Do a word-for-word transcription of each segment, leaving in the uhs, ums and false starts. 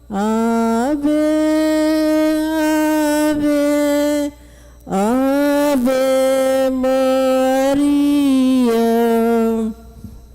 Ave, Ave, Ave Maria.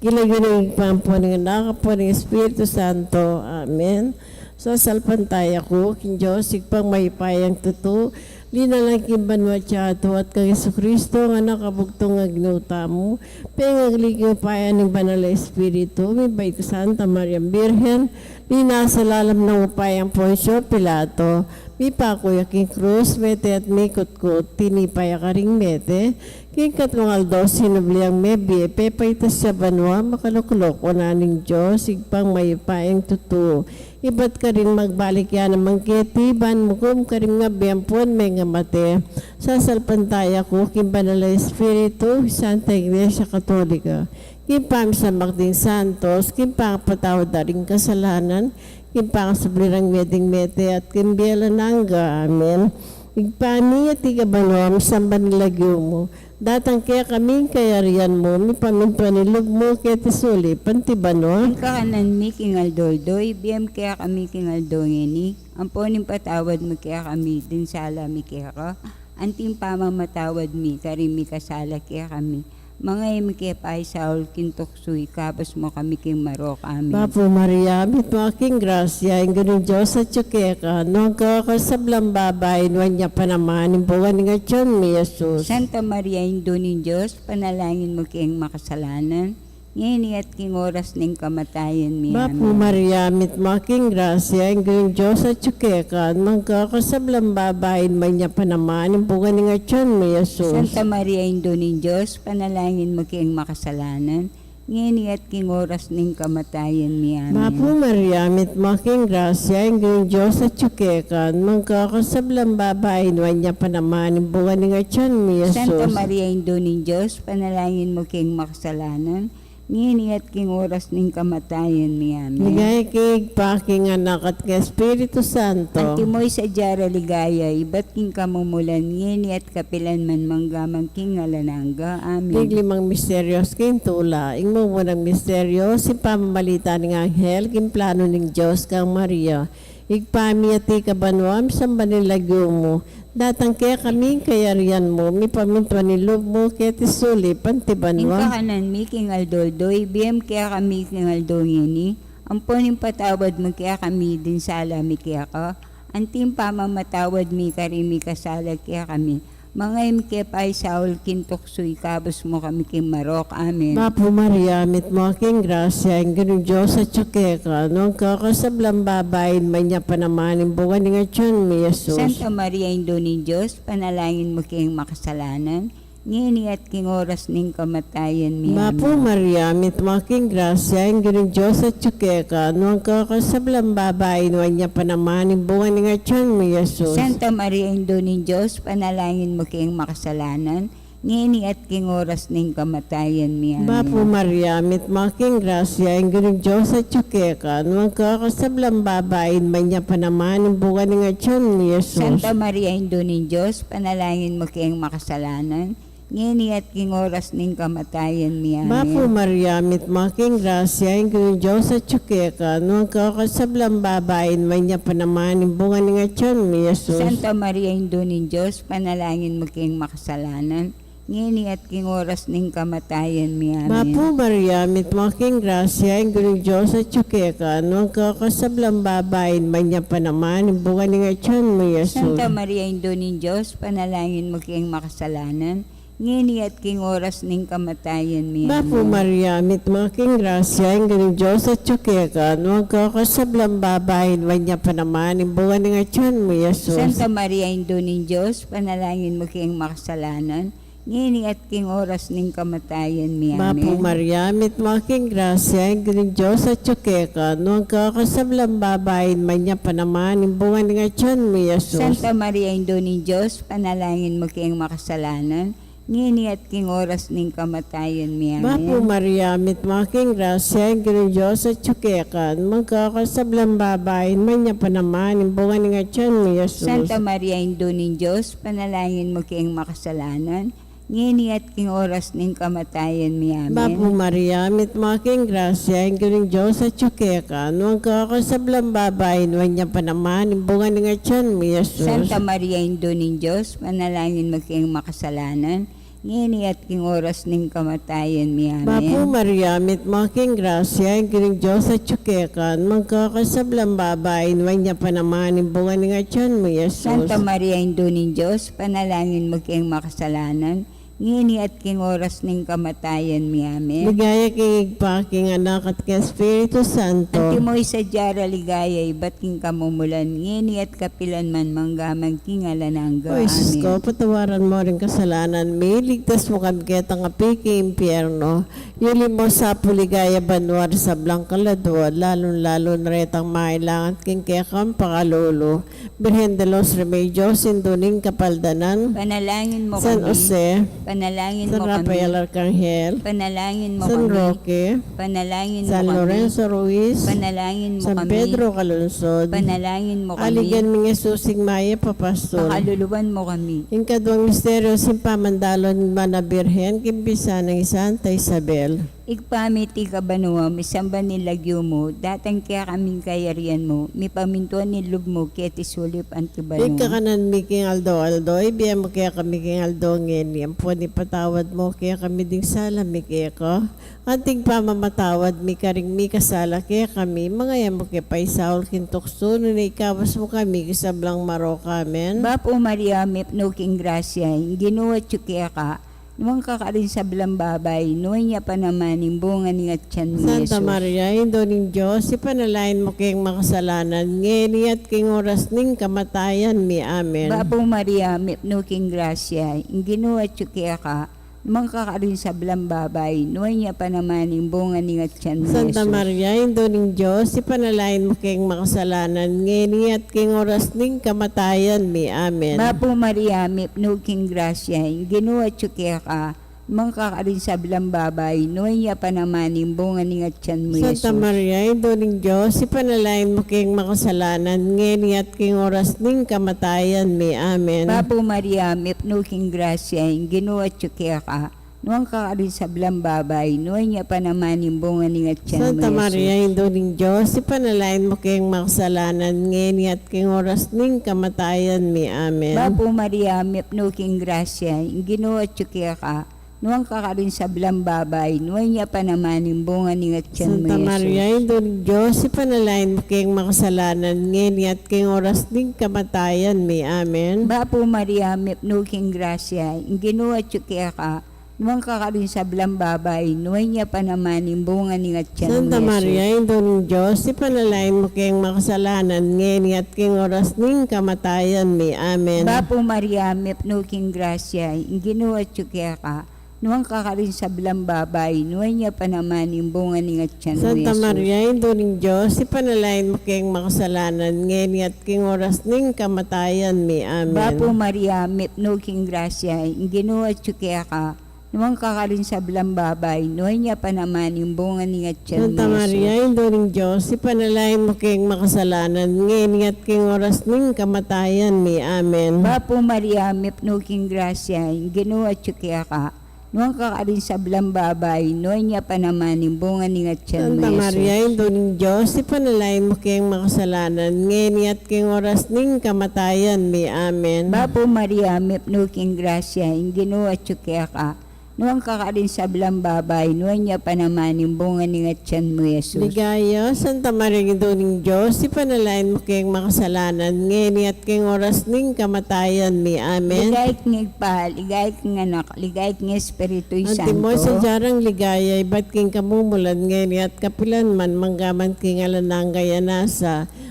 King lagyu ning Ibpa, ampo ning Anak, ampo ning Espiritu Santo. Amen. Sasalpantaya ku king Dios, Ibpang mayupayang tutu, linalang king banua at yatu, at kang Jesucristo, a Anak a bugtung a Ginu tamu, pengagli king upaya ning Banal a Espiritu, mibait kang Santa Maria Birhen, linasa lalam ning upaya nang Poncio Pilato, mipaku ya king krus, mete at mikutkut, tinipa ya karing mete, king katlung aldo sinubli yang mebie, pepaitas ya banua, makaluklok wanan ning Dios, Ibpang mayupayang tutu. Ibat karin magbalik ya naman keti, ban mukum karing mabie ampon mengamate. Sasalpantaya ku king Banal a Espiritu, Santa Iglesia Katolika, king pamisamak ding santos, king pakapatawad da ring kasalanan, king pakasubli rang mie ding mete, at king bie alang angga. Amen. Ibpa mi, atiu ka banua, misamban ya ing lagyu mu, datang kekami ing kayarian mu, mipamintuan ing lub mu keti sulip anti banua. Ing kakanan mi king aldo-aldo, ibie mu kekami king aldo ngeni, ampon ipatawad mu kekami ding sala mi keka, anti ing pamamatawad mi karing mikasala kekami. Manga e mu ke paisaul king tuksu, ikabus mu kami king marok. Amen. Bapu Maria, mitmu ka king grasya, ing Ginung Dios atyu keka, nuan ka karing sablang babai, nuan ya pa naman ing bunga ning atyan mu, i Jesus. Santa Maria, Indu ning Dios, ipanalangin mu keng makasalanan, ngeni at king oras ning kamatayan mi. Bapu Amen. Maria, mitmu ka king grasya, ing Ginung Dios atyu keka, nuan ka karing sablang babai, nuan ya pa naman ing bunga ning atyan mu, i Jesus. Santa Maria, Indu ning Dios, ipanalangin mu keng makasalanan, ngeni at king oras ning kamatayan mi. Amen. Bapu Maria, mitmu ka king grasya, ing Ginung Dios atyu keka, nuan ka karing sablang babai, nuan ya pa naman ing bunga ning atyan mu, i Jesus. Santa Maria, Indu ning Dios, ipanalangin mu keng makasalanan, ngeni at king oras ning kamatayan mi. Amen. Ligaya king Ibpa, king Anak, at king Espiritu Santo. Antimo ing sadya rang ligaya, ibat king kamumulan, ngeni at kapilan man, mangga man king alang angga. Amen. King limang misteryus king tula. Ing mumunang misteryo, ing pamamalita ning anghel king plano ning Dios kang Maria. Ibpa mi, atiu ka banua, misamban ya ing lagyu mu, datang kekami ing kayarian mu, mipamintuan ing lub mu keti sulip anti banua. Ing kakanan mi king aldo-aldo, ibie mu kekami king aldo ngeni, ampon ipatawad mu kekami ding sala mi keka, anti ing pamamatawad mi karing mikasala kekami. Manga e mu ke paisaul king tuksu, ikabus mu kami king marok. Amen. Bapu Maria, mitmu ka king grasya, ing Ginung Dios atyu keka, nuan ka karing sablang babai, nuan ya pa naman ing bunga ning atyan mu, i Jesus. Santa Maria, Indu ning Dios, ipanalangin mu keng makasalanan, ngeni at king oras ning kamatayan mi. Bapu Amen. Maria, mitmu ka king grasya, ing Ginung Dios atyu keka, nuan ka karing sablang babai, nuan ya pa naman ing bunga ning atyan mu, i Jesus. Santa Maria, Indu ning Dios, ipanalangin mu keng makasalanan, ngeni at king oras ning kamatayan mi. Amen. Bapu Maria, mitmu ka king grasya, ing Ginung Dios atyu keka, nuan ka karing sablang babai, nuan ya pa naman ing bunga ning atyan mu, i Jesus. Santa Maria, Indu ning Dios, ipanalangin mu keng makasalanan, ngeni at king oras ning kamatayan mi. Amen. Bapu Maria, mitmu ka king grasya, ing Ginung Dios atyu keka, nuan ka karing sablang babai, nuan ya pa naman ing bunga ning atyan mu, i Jesus. Santa Maria, Indu ning Dios, ipanalangin mu keng makasalanan, ngeni at king oras ning kamatayan mi. Amen. Bapu Maria, mitmu ka king grasya, ing Ginung Dios atyu keka, nuan ka karing sablang babai, nuan ya pa naman ing bunga ning atyan mu, i Jesus. Santa Maria, Indu ning Dios, ipanalangin mu keng makasalanan, ngeni at king oras ning kamatayan mi. Bapu Amen. Maria, mitmu ka king grasya, ing Ginung Dios atyu keka, nuan ka karing sablang babai, nuan ya pa naman ing bunga ning atyan mu, i Jesus. Santa Maria, Indu ning Dios, ipanalangin mu keng makasalanan, ngeni at king oras ning kamatayan mi. Bapu Amen. Maria, mitmu ka king grasya, ing Ginung Dios atyu keka, nuan ka karing sablang babai, nuan ya pa naman ing bunga ning atyan mu, i Jesus. Santa Maria, Indu ning Dios, ipanalangin mu keng makasalanan, ngeni at king oras ning kamatayan mi. Amen. Bapu Maria, mitmu ka king grasya, ing Ginung Dios atyu keka, nuan ka karing sablang babai, nuan ya pa naman ing bunga ning atyan mu, i Jesus. Santa Maria, Indu ning Dios, ipanalangin mu keng makasalanan, ngeni at king oras ning kamatayan mi. Amen. Bapu Maria, mitmu ka king grasya, ing Ginung Dios atyu keka, nuan ka karing sablang babai, nuan ya pa naman ing bunga ning atyan mu, Jesus. Santa Maria, Indu ning Dios, ipanalangin mu keng makasalanan, ngeni at king oras ning kamatayan mi. Amen. Bapu Maria, mitmu ka king grasya, ing Ginung Dios atyu keka, nuan ka karing sablang babai, nuan ya pa naman ing bunga ning atyan mu, Jesus. Santa Maria, Indu ning Dios, ipanalangin mu keng makasalanan, ngeni at king oras ning kamatayan mi. Amen. Ligaya king Ibpa, king Anak, at king Espiritu Santo. Antimo ing sadya rang ligaya ibat king kamumulan, ngeni at kapilan man, mangga man king alang angga. O Jesus ko, amen, patawaran mu ring kasalanan mi, iligtas mu kami ketang api king impyerno, yuli mu sa pu king ligaya banua ring sablang kaladua, lalung-lalu na retang mangailangan king kekang pakalulu. Birhen de los Remedios, Indu ning Kapaldanan. Ipanalangin mu kami. San Jose. Ipanalangin mu kami. San Rafael Arcangel. Ipanalangin mu kami. San Roque. Ipanalangin mu kami. San Lorenzo Ruiz. Ipanalangin mu kami. San Pedro Calungsod. Ipanalangin mu kami. Aligan mi nang Jesus ing mayap a pastul. Pakaluluan mu kami. Ing kaduang misteryo, ing pamandalo ning Nuan a Birhen king pisan nang i Santa Isabel. Ibpa mi, atiu ka banua, misamban ing lagyu mu, datang kekami ing kayarian mu, mipamintuan ing lub mu keti sulip anti banua. Ing kakanan mi king aldo-aldo ibie mu kekami king aldo ngeni, ampon ipatawad mu kekami ding sala mi keka, anti ing pamamatawad mi karing mikasala kekami, manga e mu ke paisaul king tuksu, nune ikabus mu kami king sablang marok. Amen. Bapu Maria, mipnu ka king grasya, ing Ginu atyu keka, nuan ka karing sablang babai, nuan ya pa naman ing bunga ning atyan mu, Santa Jesus. Maria, Indu ning Dios, ipanalangin mu keng makasalanan, ngeni at king oras ning kamatayan mi. Amen. Bapu Maria, mipnu ka king grasya, ing Ginu atyu keka, nuan ka karing sablang babai, nuan ya pa naman ing bunga ning atyan mu, Santa Jesus. Maria, Indu ning Dios, ipanalangin mu keng makasalanan, ngeni at king oras ning kamatayan mi. Amen. Bapu Maria, mipnu ka king grasya, ing Ginu atyu keka, nuan ka karing sablang babai, nuan ya pa naman ing bunga ning atyan mu, Santa Jesus. Maria, Indu ning Dios, ipanalangin mu keng makasalanan, ngeni at king oras ning kamatayan mi. Amen. Bapu Maria, mipnu ka king grasya, ing Ginu atyu keka, nuan ka karing sablang babai, nuan ya pa naman ing bunga ning atyan mu, Santa Maria, Jesus. Indu ning Dios, ipanalangin mu keng makasalanan, ngeni at king oras ning kamatayan mi. Amen. Bapu Maria, mipnu ka king grasya, ing Ginu atyu keka, nuan ka karing sablang babai, nuan ya pa naman ing bunga ning atyan mu, Santa Maria, Jesus. Indu ning Dios, ipanalangin mu keng makasalanan, ngeni at king oras ning kamatayan mi. Amen. Bapu Maria, mipnu ka king grasya, ing Ginu atyu keka, nuan ka karing sablang babai, nuan ya pa naman ing bunga ning atyan mu, Santa Maria, Jesus. Indu ning Dios, ipanalangin mu keng makasalanan, ngeni at king oras ning kamatayan mi. Amen. Bapu Maria, mipnu ka king grasya, ing Ginu atyu keka, nuan ka karing sablang babai, nuan ya pa naman ing bunga ning atyan mu, Santa Jesus. Maria, Indu ning Dios, ipanalangin mu keng makasalanan, ngeni at king oras ning kamatayan mi. Amen. Bapu Maria, mipnu ka king grasya, ing Ginu atyu keka, nuan ka karing sablang babai, nuan ya pa naman ing bunga ning atyan mu, Santa Maria, Jesus. Indu ning Dios, ipanalangin mu keng makasalanan, ngeni at king oras ning kamatayan mi. Amen. Bapu Maria, mipnu ka king grasya, ing Ginu atyu keka, nuan ka karing sablang babai, nuan ya pa naman ing bunga ning atyan mu, Santa Maria, Jesus. Indu ning Dios, ipanalangin mu keng makasalanan, ngeni at king oras ning kamatayan mi. Amen. Bapu Maria, mipnu ka king grasya, ing Ginu atyu keka, nuan ka karing sablang babai, nuan ya pa naman ing bunga ning atyan mu, Jesus. Ligaya, Santa Maria, Indu ning Dios, ipanalangin mu keng makasalanan, ngeni at king oras ning kamatayan mi. Amen. Ligaya king Ibpa, ligaya king Anak, ligaya king Espiritu Santo. Antimo ing sadya rang ligaya ibat king kamumulan, ngeni at kapilan man, mangga man king alang angga. Amen.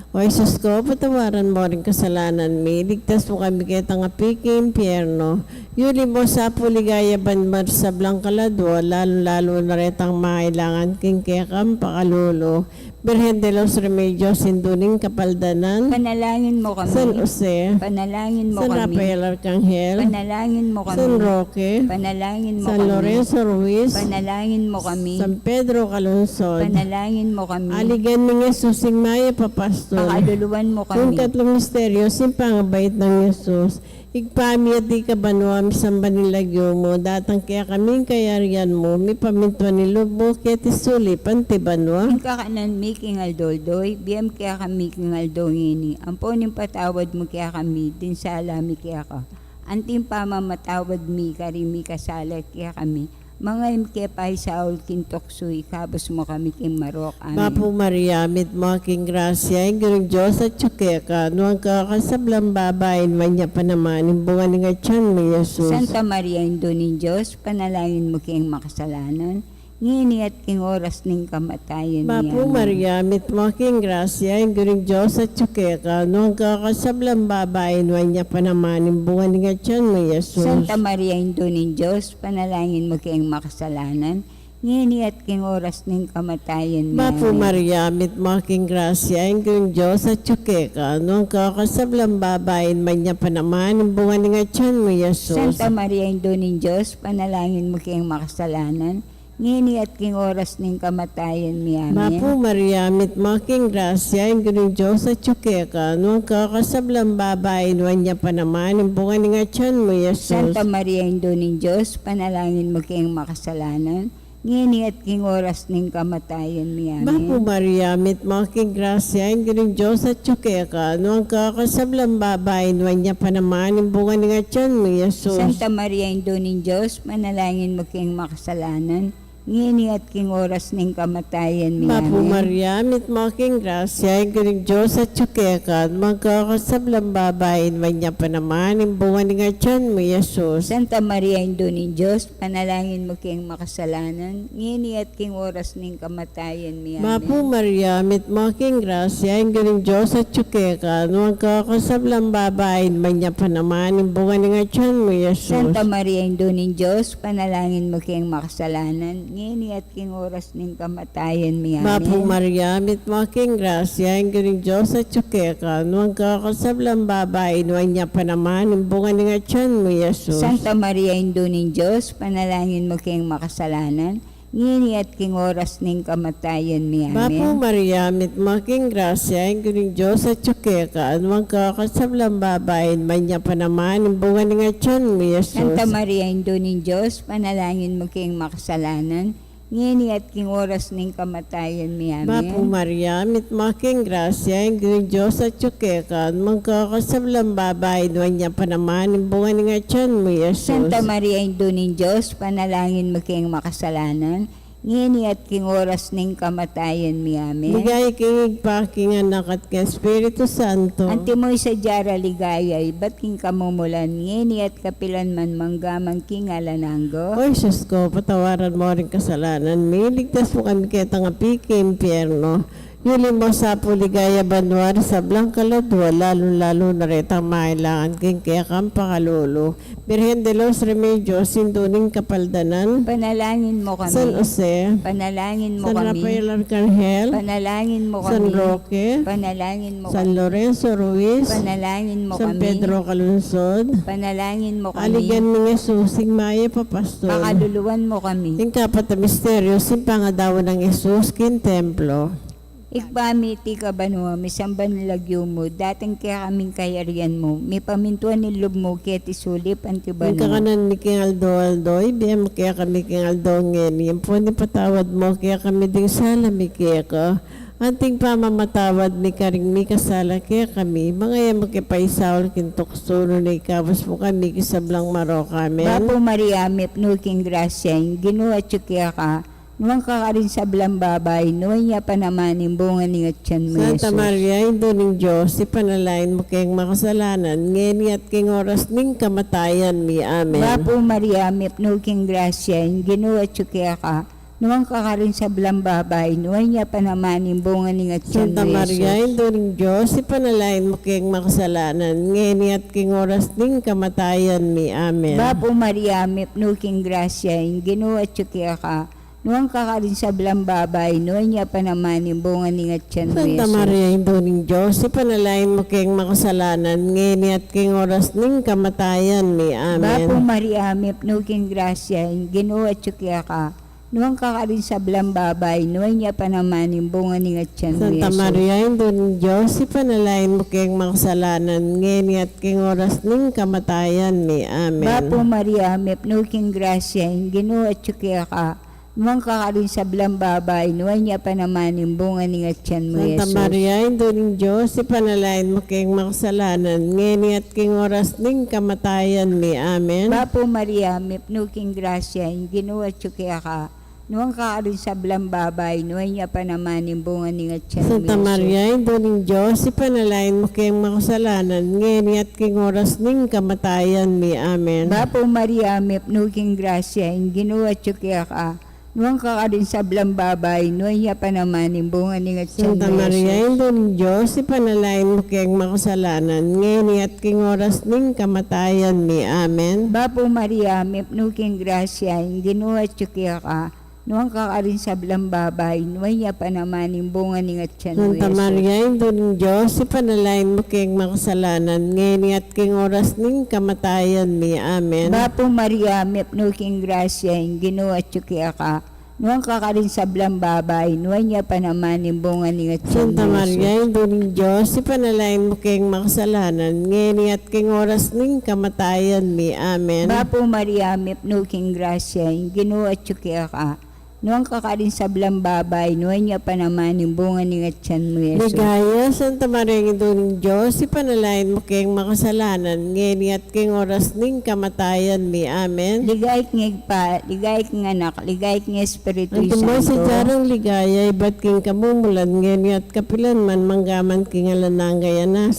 O Jesus ko, patawaran mu ring kasalanan mi, iligtas mu kami ketang api king impyerno, yuli mu sa pu king ligaya banua ring sablang kaladua, lalung-lalu na retang mangailangan king kekang pakalulu. Birhen de los Remedios, Indu ning Kapaldanan. Ipanalangin mu kami. San Jose. Ipanalangin mu kami. San Rafael Arcangel. Ipanalangin mu kami. San Roque. Ipanalangin mu kami. San Lorenzo Ruiz. Ipanalangin mu kami. San Pedro Calungsod. Ipanalangin mu kami. Aligan mi nang Jesus ing mayap a pastul. Pakaluluan mu kami. Ing katlung misteryo, ing pangabait nang Jesus. Ibpa mi, atiu ka banua, misamban ya ing lagyu mu, datang kekami ing kayarian mu, mipamintuan ing lub mu keti sulip anti banua. Ing kakanan mi king aldo-aldo ibie mu kekami king aldo ngeni. Ampon ipatawad mu kekami ding sala mi keka, anti ing pamamatawad mi karing mikasala kekami. Manga e mu ke paisaul king tuksu, ikabus mu kami king marok. Amen. Bapu Maria, mitmu ka king grasya, ing Ginung Dios atyu keka, nuan ka karing sablang babai, nuan ya pa naman ing bunga ning atyan mu, i Jesus. Santa Maria, Indu ning Dios, ipanalangin mu keng makasalanan, ngeni at king oras ning kamatayan mi. Bapu Maria, mitmu ka king grasya, ing Ginung Dios atyu keka, nuan ka karing sablang babai, nuan ya pa naman ing bunga ning atyan mu, i Jesus. Santa Maria, Indu ning Dios, ipanalangin mu keng makasalanan, ngeni at king oras ning kamatayan mi. Bapu Maria, mitmu ka king grasya, ing Ginung Dios atyu keka, nuan ka karing sablang babai, nuan ya pa naman ing bunga ning atyan mu, i Jesus. Santa Maria, Indu ning Dios, ipanalangin mu keng makasalanan, ngeni at king oras ning kamatayan mi. Amen. Bapu Maria, mitmu ka king grasya, ing Ginung Dios atyu keka, nuan ka karing sablang babai, nuan ya pa naman ing bunga ning atyan mu, i Jesus. Santa Maria, Indu ning Dios, ipanalangin mu keng makasalanan, ngeni at king oras ning kamatayan mi. Amen. Bapu Maria, mitmu ka king grasya, ing Ginung Dios atyu keka, nuan ka karing sablang babai, nuan ya pa naman ing bunga ning atyan mu, i Jesus. Santa Maria, Indu ning Dios, ipanalangin mu keng makasalanan, ngeni at king oras ning kamatayan mi. Bapu Maria, mitmu ka king grasya, ing Ginung Dios atyu keka, nuan ka karing sablang babai, nuan ya pa naman ing bunga ning atyan mu, i Jesus. Santa Maria, Indu ning Dios, ipanalangin mu keng makasalanan, ngeni at king oras ning kamatayan mi. Amen. Bapu Maria, mitmu ka king grasya, ing Ginung Dios atyu keka, nuan ka karing sablang babai, nuan ya pa naman ing bunga ning atyan mu, i Jesus. Santa Maria, Indu ning Dios, ipanalangin mu keng makasalanan, ngeni at king oras ning kamatayan mi. Amen. Bapu Maria, mitmu ka king grasya, ing Ginung Dios atyu keka, nuan ka karing sablang babai, nuan ya pa naman ing bunga ning atyan mu, i Jesus. Santa Maria, Indu ning Dios, ipanalangin mu keng makasalanan, ngeni at king oras ning kamatayan mi. Amen. Bapu Maria, mitmu ka king grasya, ing Ginung Dios atyu keka, nuan ka karing sablang babai, nuan ya pa naman ing bunga ning atyan mu, i Jesus. Santa Maria, Indu ning Dios, ipanalangin mu keng makasalanan, ngeni at king oras ning kamatayan mi. Amen. Bapu Maria, mitmu ka king grasya, ing Ginung Dios atyu keka, nuan ka karing sablang babai, nuan ya pa naman ing bunga ning atyan mu, i Jesus. Santa Maria, Indu ning Dios, ipanalangin mu keng makasalanan, ngeni at king oras ning kamatayan mi. Amen. Ligaya king Ibpa, king Anak, at king Espiritu Santo. Antimo ing sadya rang ligaya ibat king kamumulan, ngeni at kapilan man, mangga man king alang angga. O Jesus ko, patawaran mu ring kasalanan mi, iligtas mu kami keta ngan king impyerno. Yuli mu sa pu king ligaya banua ring sablang kaladua, lalung-lalu na retang mangailangan king kekang pakalulu. Birhen de los Remedios, Indu ning Kapaldanan. Ipanalangin mu kami. San Jose. Ipanalangin mu kami. San Rafael Arcangel. Ipanalangin mu kami. San Roque. Ipanalangin mu kami. San Lorenzo Ruiz. Ipanalangin mu kami. San Pedro Calungsod. Ipanalangin mu kami. Aligan ning Jesus, ing mayap a pastul. Pakaluluan mu kami. Ing kapat a misteryo, ing pangadaun nang Jesus king templo. Ibpa mi, atiu ka banua, misamban ya ing lagyu mu, datang kekami ing kayarian mu, mipamintuan ing lub mu keti sulip anti banua. Ing kakanan mi king aldo-aldo ibie mu kekami king aldo ngeni, ampon ipatawad mu kekami ding sala mi keka, anti ing pamamatawad mi karing mikasala kekami, manga e mu ke paisaul king tuksu, nune ikabus mu kami king sablang marok. Amen. Bapu Maria, mipnu ka king grasya, ing Ginu atyu keka, nuan ka karing sablang babai, nuan ya pa naman ing bunga ning atyan mu, Santa Jesus. Maria, Indu ning Dios, ipanalangin mu keng makasalanan, ngeni at king oras ning kamatayan mi. Amen. Bapu Maria, mipnu ka king grasya, ing Ginu atyu keka, nuan ka karing sablang babai, nuan ya pa naman ing bunga ning atyan mu, Santa Maria, Jesus. Indu ning Dios, ipanalangin mu keng makasalanan, ngeni at king oras ning kamatayan mi. Amen. Bapu Maria, mipnu ka king grasya, ing Ginu atyu keka, nuan ka karing sablang babai, nuan ya pa naman ing bunga ning atyan mu, Santa Jesus. Maria, Indu ning Dios, ipanalangin mu keng makasalanan, ngeni at king oras ning kamatayan mi. Amen. Bapu Maria, mipnu ka king grasya, ing Ginu atyu keka, nuan ka karing sablang babai, nuan ya pa naman ing bunga ning atian mu, Santa Jesus. Maria, Indu ning Dios, ipanalangin mu keng makasalanan, ngeni at king oras ning kamatayan mi. Amen. Bapu Maria, mipnu king grasya, ing Ginu atyu keka, nuan ka karing sablang babai, nuan ya pa naman ing bunga ning atian mu, Santa Jesus. Maria, Indu ning Dios, ipanalangin mu keng makasalanan, ngeni at king oras ning kamatayan mi. Amen. Bapu Maria, mipnu king grasya, ing Ginu atyu keka, nuan ka karing sablang babai, nuan ya pa naman ing bunga ning atian mu, Santa Jesus. Maria, Indu ning Dios, ipanalangin mu keng makasalanan, ngeni at king oras ning kamatayan mi. Amen. Bapu Maria, mipnu king grasya, ing Ginu atyu keka, nuan ka karing sablang babai, nuan ya pa naman ing bunga ning atian mu, Jesus. Santa Maria, Indu ning Dios, ipanalangin mu keng makasalanan, ngeni at king oras ning kamatayan mi. Amen. Bapu Maria, mipnu king grasya, ing Ginu atyu keka, nuan ka karing sablang babai, nuan ya pa naman ing bunga ning atian mu, Santa Jesus. Maria, Indu ning Dios, ipanalangin mu keng makasalanan, ngeni at king oras ning kamatayan mi. Amen. Bapu Maria, mipnu king grasya, ing Ginu atyu keka, nuan ka karing sablang babai, nuan ya pa naman ing bunga ning atian mu, Jesus. Santa Maria, Indu ning Dios, ipanalangin mu keng makasalanan, ngeni at king oras ning kamatayan mi. Amen. Bapu Maria, mipnu king grasya, ing Ginu atyu keka, nuan ka karing sablang babai, nuan ya pa naman ing bunga ning atian mu, Jesus. Ligaya, Santa Maria, Indu ning Dios, ipanalangin mu keng makasalanan, ngeni at king oras ning kamatayan mi. Amen. Ligaya king Ibpa, ligaya king Anak, ligaya king Espiritu Santo. Antimo ing sadyang ligaya, ibat king kamumulan, ngeni at kapilan man, mangga man king alang angga. Amen.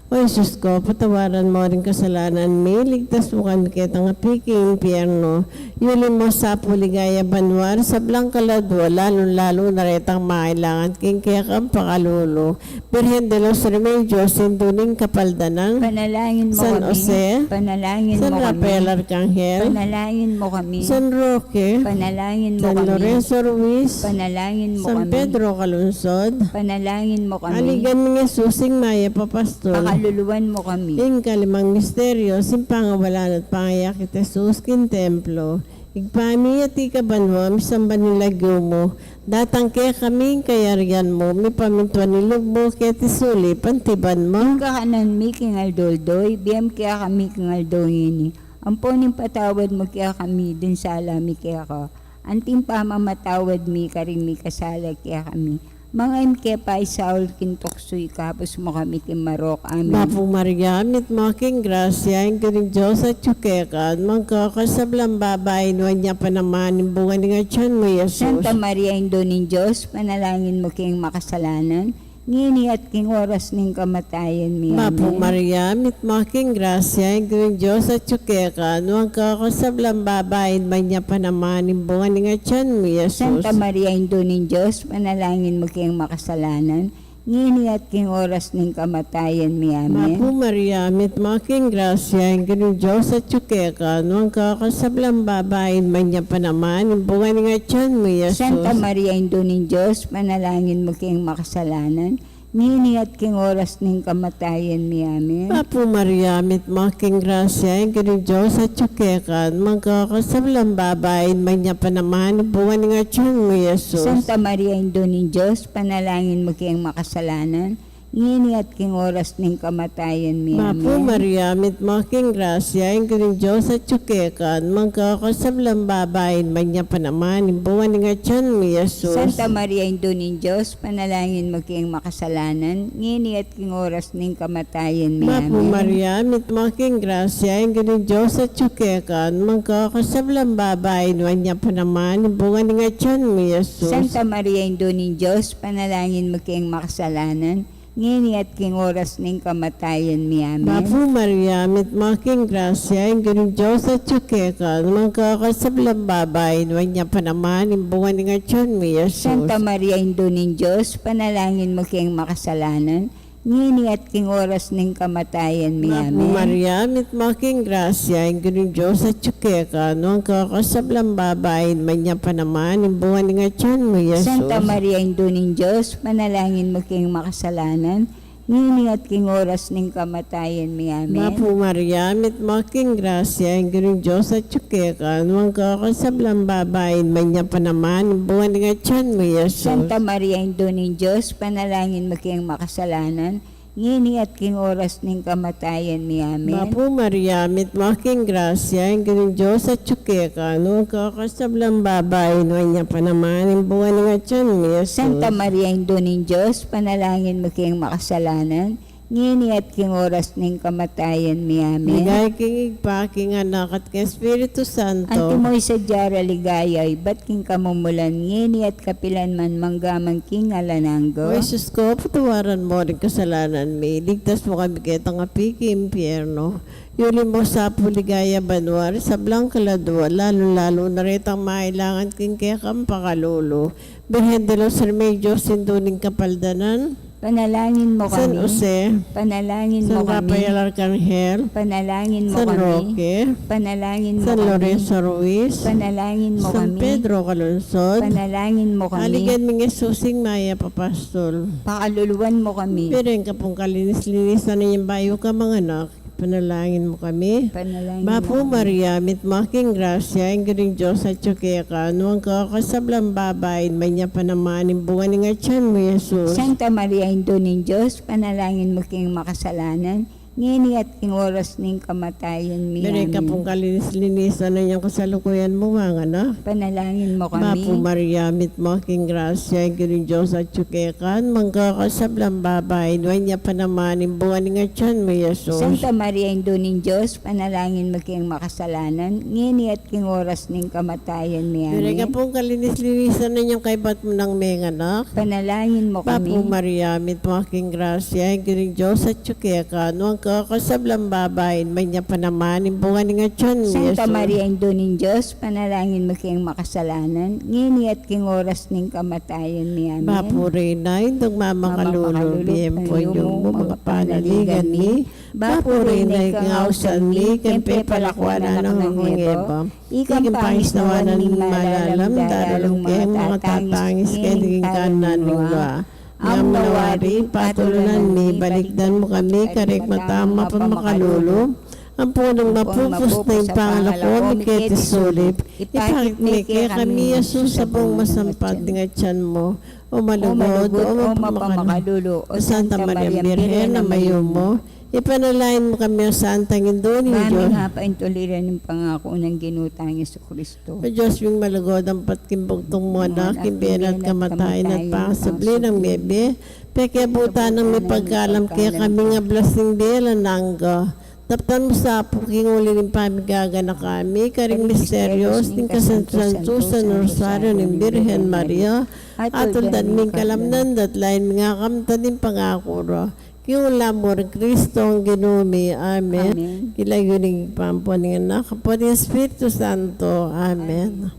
O Jesus ko, patawaran mo ring kasalanan mi, iligtas mu kami ketang api king impyernu, yuli mu sa pu king ligaya banua ring sablang kaladua, lalung-lalu na retang mangailangan king kekang pakalulu. Birhen de los Remedios, Indu ning Kapaldanan. Ipanalangin mu kami. San Jose. Ipanalangin mu kami. San Rafael Arcangel. Ipanalangin mu kami. San Roque. Ipanalangin mu kami. San Lorenzo Ruiz. Ipanalangin mu kami. San Pedro Calungsod. Ipanalangin mu kami. Aligan nang Jesus ing mayap a pastul. Pakaluluan mu kami. Ing kalimang misteryo, ing pangawalan at pangayakit nang Jesus king templo. Ibpa mi, atiu ka banua, misamban ya ing lagyu mu. Datang kekami ing kayarian mu, mipamintuan ing lub mu keti sulip anti banua. Ing kakanan mi king aldo-aldo, ibie mu kekami king aldo ngeni. Ampon ipatawad mu kekami ding sala mi keka, anti ing pamamatawad mi karing mikasala kekami. Manga e mu ke paisaul king tuksu, ikabus mu kami king marok. Amen. Bapu Maria, mitmu ka king grasya, ing Ginung Dios atyu keka, nuan ka karing sablang babai, nuan ya pa naman ing bunga ning atian mu, Jesus. Santa Maria, Indu ning Dios, ipanalangin mu keng makasalanan, ngeni at king oras ning kamatayan mi. Amen. Bapu Maria, mitmu ka king grasya, ing Ginung Dios atyu keka, nuan ka karing sablang babai, nuan ya pa naman ing bunga ning atian mu, Jesus. Santa Maria, Indu ning Dios, ipanalangin mu keng makasalanan, ngeni at king oras ning kamatayan mi. Amen. Bapu Maria, mitmu ka king grasya, ing Ginung Dios atyu keka, nuan ka karing sablang babai, nuan ya pa naman ing bunga ning atian mu, Jesus. Santa Maria, Indu ning Dios, ipanalangin mu keng makasalanan, ngeni at king oras ning kamatayan mi. Amen. Bapu Maria, mitmu ka king grasya, ing Ginung Dios atyu keka, nuan ka karing sablang babai, nuan ya pa naman ing bunga ning atian mu, Jesus. Santa Maria, Indu ning Dios, ipanalangin mu keng makasalanan, ngeni at king oras ning kamatayan mi. Bapu Maria, mitmu ka king grasya, ing Ginung Dios atyu keka, nuan ka karing sablang babai, nuan ya pa naman ing bunga ning atian mu, Jesus. Santa Maria, Indu ning Dios, ipanalangin mu keng makasalanan, ngeni at king oras ning kamatayan mi. Amen. Bapu Maria, mitmu ka king grasya, ing Ginung Dios atyu keka, nuan ka karing sablang babai, nuan ya pa naman ing bunga ning atian mu, Jesus. Santa Maria, Indu ning Dios, ipanalangin mu keng makasalanan, ngeni at king oras ning kamatayan mi. Amen. Bapu Maria, mitmu ka king grasya, ing Ginung Dios atyu keka, nuan ka karing sablang babai, nuan ya pa naman ing bunga ning atian mu, Jesus. Santa Maria, Indu ning Dios, ipanalangin mu keng makasalanan, ngeni at king oras ning kamatayan mi. Amen. Bapu Maria, mitmu ka king grasya, ing Ginung Dios atyu keka, nuan ka karing sablang babai, nuan ya pa naman ing bunga ning atian mu, Jesus. Santa Maria, Indu ning Dios, ipanalangin mu keng makasalanan, ngeni at king oras ning kamatayan mi. Amen. Bapu Maria, mitmu ka king grasya, ing Ginung Dios atyu keka, nuan ka karing sablang babai, at nuan ya pa naman ing bunga ning atyan mu, i Jesus. Santa Maria, Indu ning Dios, ipanalangin mu kaming makasalanan, ngeni at king oras ning kamatayan mi. Amen. Bapu Maria, mitmu ka king grasya, ing Ginung Dios atyu keka, nuan ka karing sablang babai, at nuan ya pa naman ing bunga ning atyan mu, i Jesus. Santa Maria, Indu ning Dios, ipanalangin mu kaming makasalanan, ngeni at king oras ning kamatayan mi. Amen. Ligaya king Ibpa, king Anak, at king Espiritu Santo. Antimo ing sadya ra ligaya, ibat king kamumulan, ngeni at kapilan man, mangga man king alang angga. O Jesus ko, patawaran mu ring kasalanan mi, iligtas mu kami keta api king impyerno. Yuli mu sa pu ligaya banua ring sablang kaladua, lalu-lalu na retang mangailangan king kekang pakalulu. Birhen de los Remedios, Indu ning Kapaldanan. Ipanalangin mu kami. San Jose. Ipanalangin mu kami. San Rafael Arcangel. Ipanalangin mu kami. San Roque. Ipanalangin mu kami. San Lorenzo Ruiz. Ipanalangin mu kami. San Pedro Calungsod. Ipanalangin mu kami. Aligan mi i Jesus, ing mayap a pastul. Pakaluluan mu kami. Birhen ka pung kalinis-linisan na inyang bayu ka manganak. Ipanalangin mu kami. Ipanalangin mu kami. Bapu Maria, mitmu ka king grasya, ing Ginung Dios atyu keka, nuan ka karing sablang babai, at nuan ya pa naman ing bunga ning atyan mu, i Jesus. Santa Maria, Indu ning Dios, ipanalangin mu kaming makasalanan, ngeni at king oras ning kamatayan mi. Amen. Birhen ka pung kalinis-linisan na inyang kasalukuyan mung manganak. Ipanalangin mu kami. Bapu Maria, mitmu ka king grasya, ing Ginung Dios atyu keka, nuan ka karing sablang babai, at nuan ya pa naman ing bunga ning atyan mu, i Jesus. Santa Maria, Indu ning Dios, ipanalangin mu kaming makasalanan, ngeni at king oras ning kamatayan mi. Amen. Birhen ka pung kalinis-linisan na inyang kaybat mu nang menganak. Ipanalangin mu kami. Bapu Maria, mitmu ka king grasya, ing Ginung Dios atyu keka, nuan ka karing sablang babai, at nuan ya pa naman ing bunga ning atyan mu, i Jesus. Santa Maria, Indu ning Dios, ipanalangin mu kaming makasalanan, ngeni at king oras ning kamatayan mi. Amen. Bapu Reyna, Indung mamakalulu, mamakalulu, bie mu pu ing yumu mu, mangga pa ing panaligan mi. Bapu Reyna, ika ing ausan mi, king pepalakuan na nang ngeba. Ika ing pangisnawan ning malalam, daralan king mangatatangis keni king kanan ning lua. Amu na wari, patulunan mi, balikdan mu kami karing mata mu a pamakalulu, ampon nung mapupus na ing pangalako mi keti sulip, ipakit me kekami i Jesus a bunga ning atyan mu. O malugud, o mapamakalulu, o Santa Maria Birhen a mayumu, ipanalangin mu kami, o Santang Indu ning Dios. Ba mi nga paintuliran ing pangaku nang Ginu tang Jesucristo. O Dios ming malugud, ampat king bugtung mung Anak, king bie na at kamatayan at pangasubli nang mebie, pekiabutan nang mipagkalam kekami ing ablas ning bie alang angga. Daptan mu sa pu king uli ning pamigaganaka mi karing misterios ning kasantusantusan a Rosario ning Birhen Maria, at tuldan mi ing kalamnan da at lain mi ing kakamtan ning pangaku ra. King lagyu nang Kristong Ginu mi. Amen. Amen. King lagyu ning Ibpa, ampon ning Anak, ampon ning Espiritu Santo. Amen. Amen.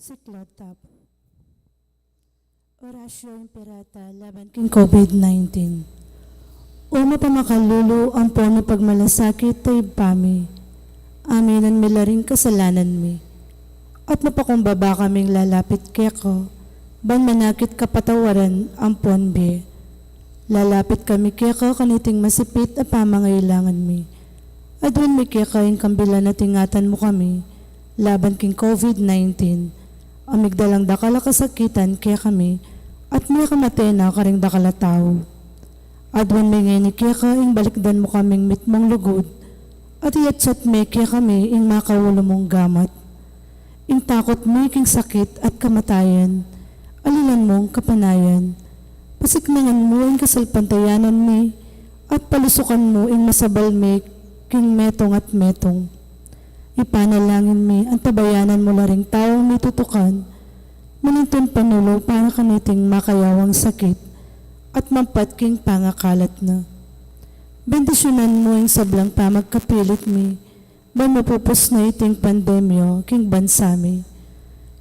Siklaud tamu. Oratio Imperata laban king COVID nineteen. O mapamakalulu ampon mapagmalasakit a Ibpa mi, aminan mi la ring kasalanan mi, at mapakumbaba kaming lalapit keka, ban manakit kapatawaran ampon bie. Lalapit kami keka kaniting masipit a pamangailangan mi. Aduan mi keka ing kambilan at ingatan mu kami laban king COVID nineteen, a migdalang dakal a kasakitan kekami, at mekamate na karing dakal a tau. Aduan mi ngeni keka ing balikdan mu kaming mitmung lugud, at iatsat me kekami ing makaulu mung gamat. Ing takut mi king sakit at kamatayan, alilan mung kapanayan, Pasiknangan mu ing kasalpantayanan mi, at palusukan mu ing masabal mi king metung at metung. Ipanalangin mi, antabayanan mu la ring taung mitutukan, manintun panulu para kaniting makayawang sakit, at mampat king pangakalat na. Bendisyunan mu ing sablang pamagkapilit mi, ban mapupus na iting pandemya king bansa mi.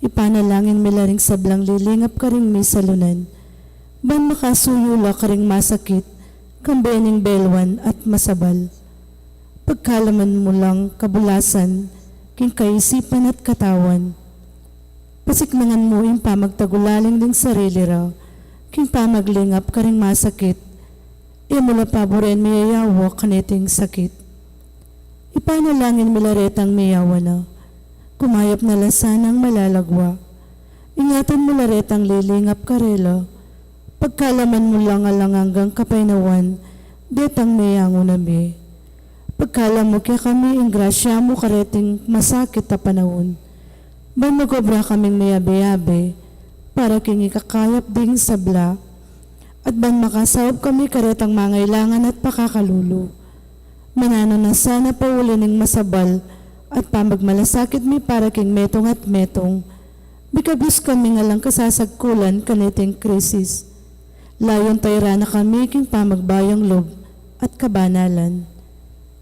Ipanalangin mi la ring sablang lilingap karing misalunan, ban makasuyu la karing masakit, kambe ning belwan at masabal. Pagkalaman mu lang kabulasan, king kaisipan at katawan. Pasiknangan mu ing pamagtagulaling ding sarili ra, king pamaglingap karing masakit, e mu la paburen miyayawa kaniting sakit. Ipanalangin mi la retang miyawa na, kumayap na la sanang malalagwa. Ingatan mu la retang lilingap karela, pagkalaman mu lang alang anggang kapaynawan, detang meyangu na mi. Pagkalam mu kekami ing grasya mu kareting masakit a panaun, ban magobra kaming mayabe-yabe para king ikakayap ding sabla, at ban makasaup kami karetang mangailangan at pakakalulu. Mananu na sana pauli ning masabal at pamagmalasakit mi para king metung at metung, mikabus kaming alang kasasagkulan kaniting krisis. Layun tayran na kami king pamagbayang lub at kabanalan.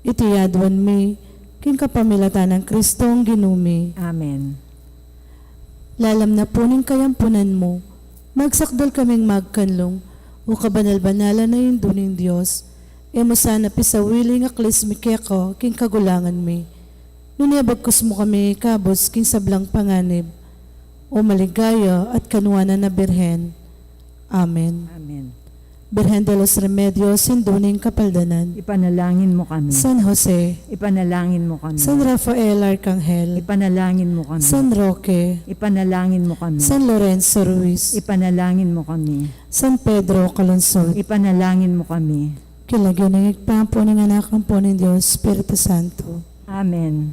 Iti aduan mi king kapamilatan nang Kristong Ginu mi. Amen. Lalam na pu ning kayampunan mu, magsakdal kaming magkanlung, o kabanal-banalan a Indu ning Dios, e mu sana pisawili ing aklis mi keka king kagulangan mi. Nune bagkus mu kami ikabus king sablang panganib, o maligaya at kanuanan a Birhen. Amen. Amen. Birhen de los Remedios, Indu ning Kapaldanan. Ipanalangin mu kami. San Jose. Ipanalangin mu kami. San Rafael Arkanghel. Ipanalangin mu kami. San Roque. Ipanalangin mu kami. San Lorenzo Ruiz. Ipanalangin mu kami. San Pedro Calungsod. Ipanalangin mu kami. King lagyu ning Ibpa, ampo ning Anak, ampo ning Dios Espiritu Santo. Amen.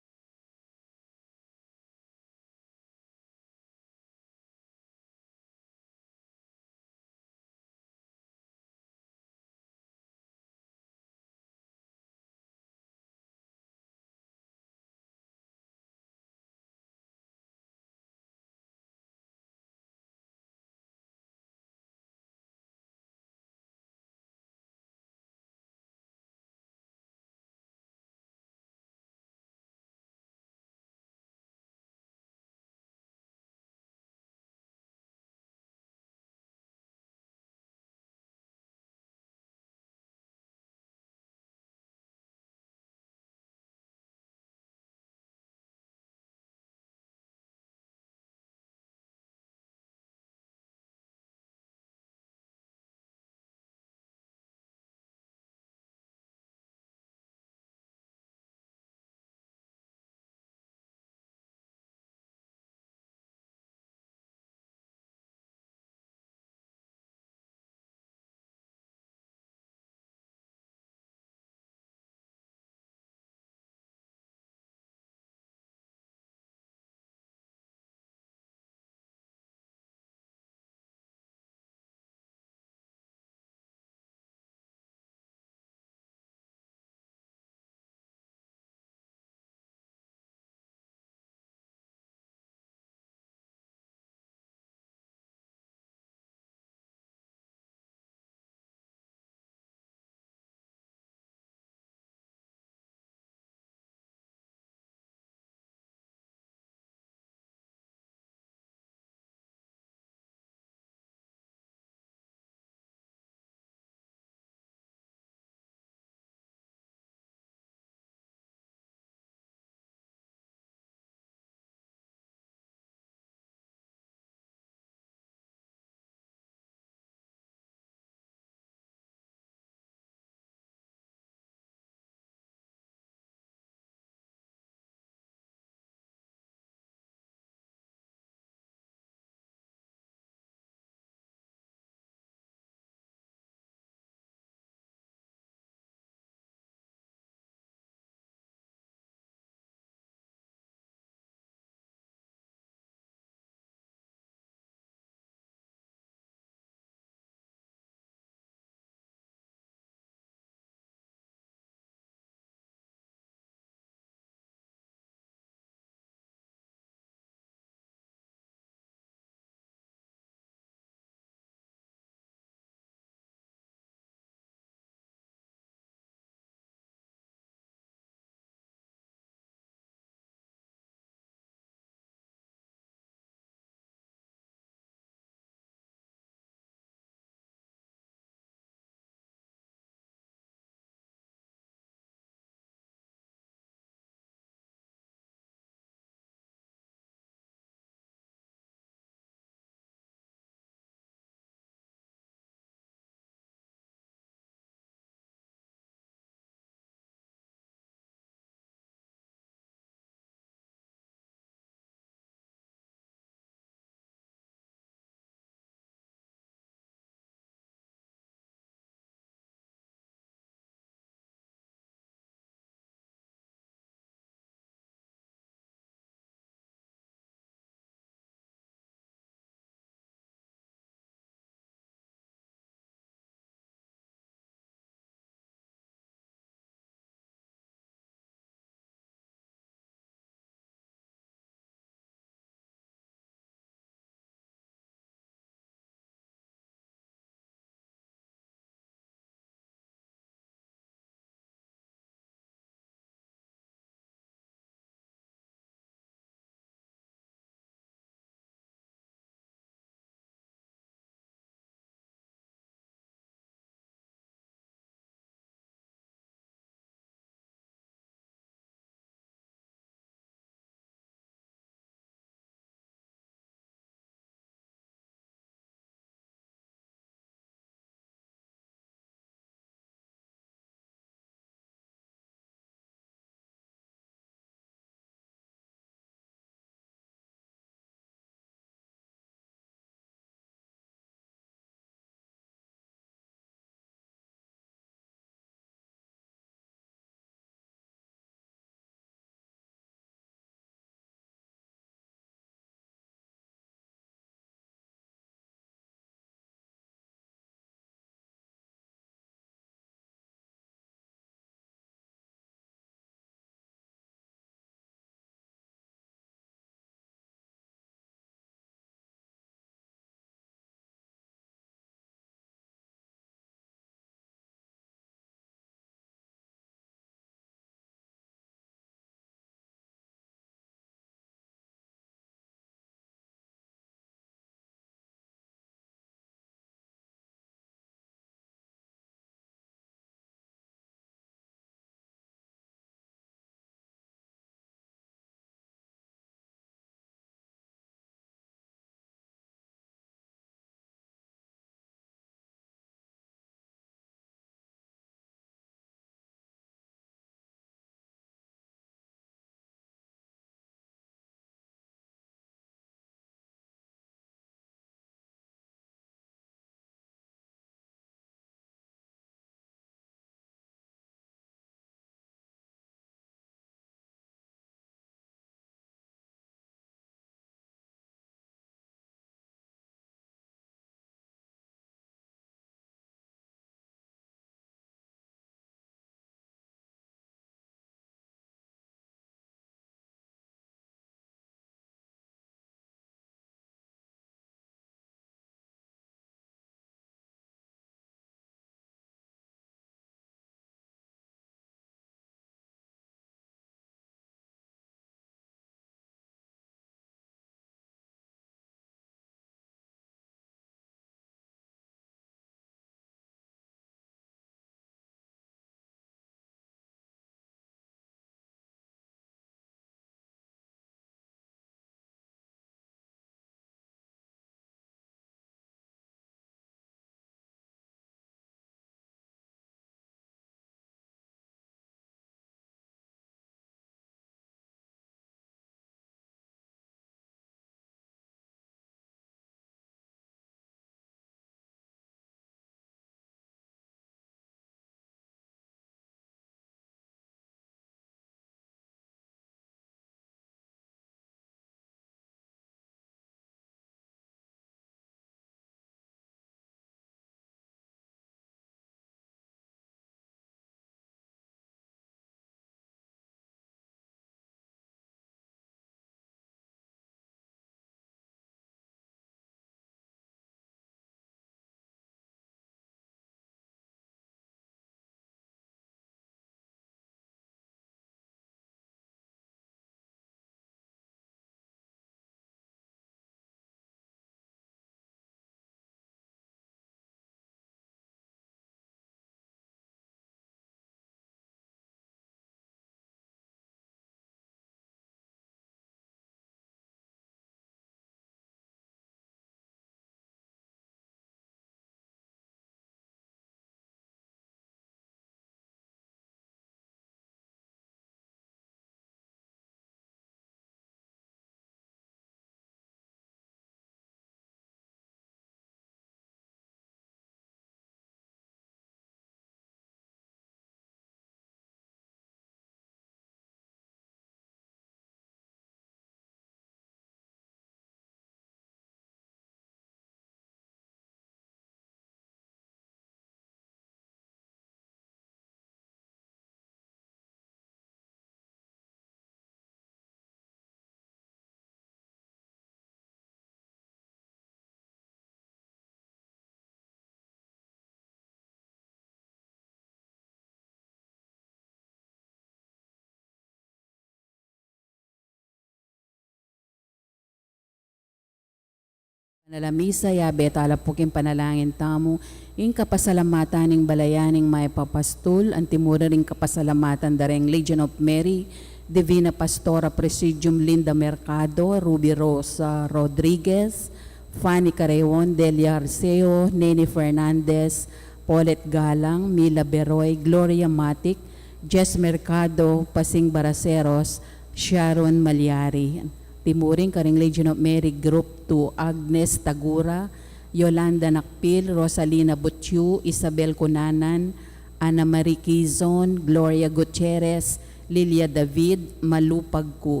Nala misa, yabe tala pu king panalangin tamu ing kapasalamatan ning balayan ning Mayap a Pastul, antimurin ring kapasalamatan da ring Legion of Mary, Divina Pastora Presidium, Linda Mercado, Ruby Rosa Rodriguez, Fanny Careon, Delia Arceo, Neni Fernandez, Paulette Galang, Mila Beroy, Gloria Matic, Jess Mercado, Pasing Baraceros, Sharon Malyari. Timurin karing Legion of Mary Group two, Agnes Tagura, Yolanda Nakpil, Rosalina Butyu, Isabel Cunanan, Ana Marie Quizon, Gloria Gutierrez, Lilia David, Malu Pagku.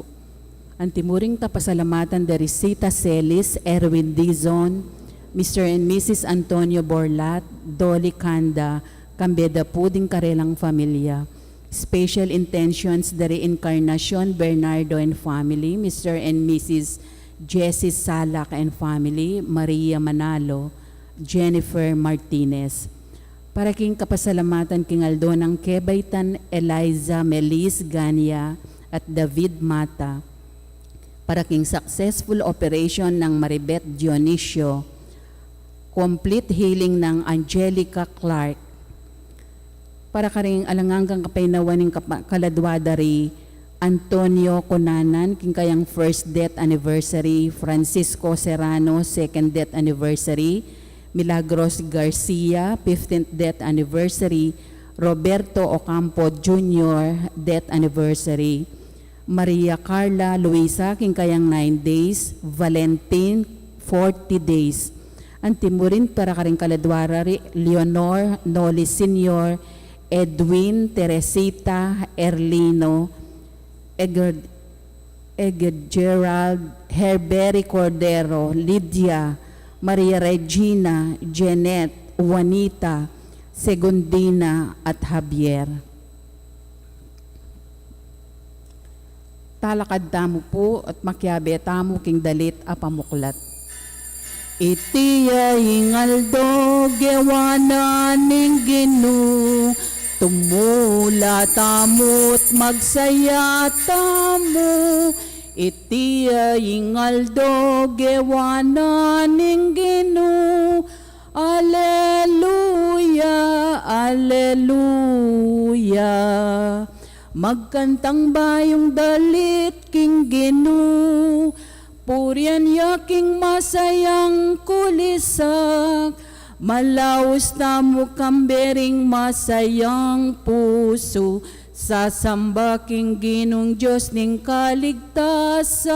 Antimurin kapasalamatan da ri Sita Celis, Erwin Dizon, Mister and Missus Antonio Borlat, Dolly Canda, kambe da pu ding karelang familia. Special intentions da ri Encarnacion Bernardo and family, Mister and Missus Jessie Salak and family, Maria Manalo, Jennifer Martinez. Para king kapasalamatan king aldo nang kebaitan Eliza Melis Gania at David Mata. Para king successful operation nang Maribet Dionisio, complete healing nang Angelica Clark. Para karing alang anggang kapaynawan ning kapa-, kaladwa da ri Antonio Cunanan, king kayang first death anniversary, Francisco Serrano, second death anniversary, Milagros Garcia, fifteenth death anniversary, Roberto Ocampo Junior, death anniversary, Maria Carla Luisa, king kayang nine days, Valentin, forty days. Antimurin para karing kaladwa ra ri Leonor Noli Senior, Edwin, Teresita, Erlino, Eger-, Eger Gerald, Herbery Cordero, Lydia, Maria Regina, Jeanette, Juanita, Segundina, at Javier. Talakad tamu pu at makiabe tamu king dalit a pamuklat. Iti ya ing aldo gewa na ning Ginu, tumula tamu't magsaya tamu. Iti ya ing aldo gewa na ning Ginu. Aleluya, aleluya. Magkantang bayung dalit king Ginu, purian ya king masayang kulisak. Malaus tamu kambe ring masayang pusu, sasamba king Ginung Dios ning kaligtasan.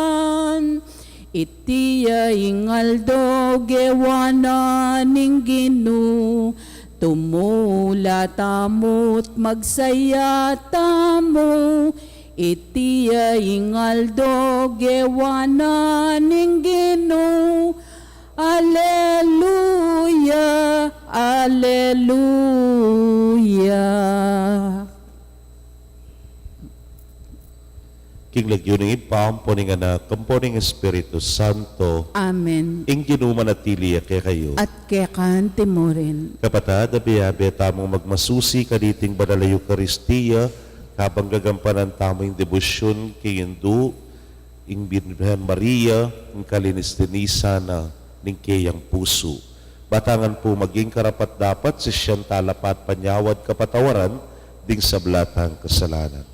Iti ya ing aldo gewa na ning Ginu, tumula tamu't magsaya tamu. Iti ya ing aldo gewa na ning Ginu. Aleluya, aleluya. King lagyu ning Ibpa, ampo ning Anak, ampo ning Espiritu Santo. Amen. Ing Ginu manatili ya kekayu. At keka antimurin. Kapatad, abe-abe tamung magmasusi kaniting banal a Eukaristia, kabang gagampanan tamu ing debosyun king Indu, ing Birhen Maria, ing kalinis-linisan na ning keyang pusu. Batangan pu maging karapat-dapat, sisian tala pa at panyawad kapatawaran ding sabla tang kasalanan.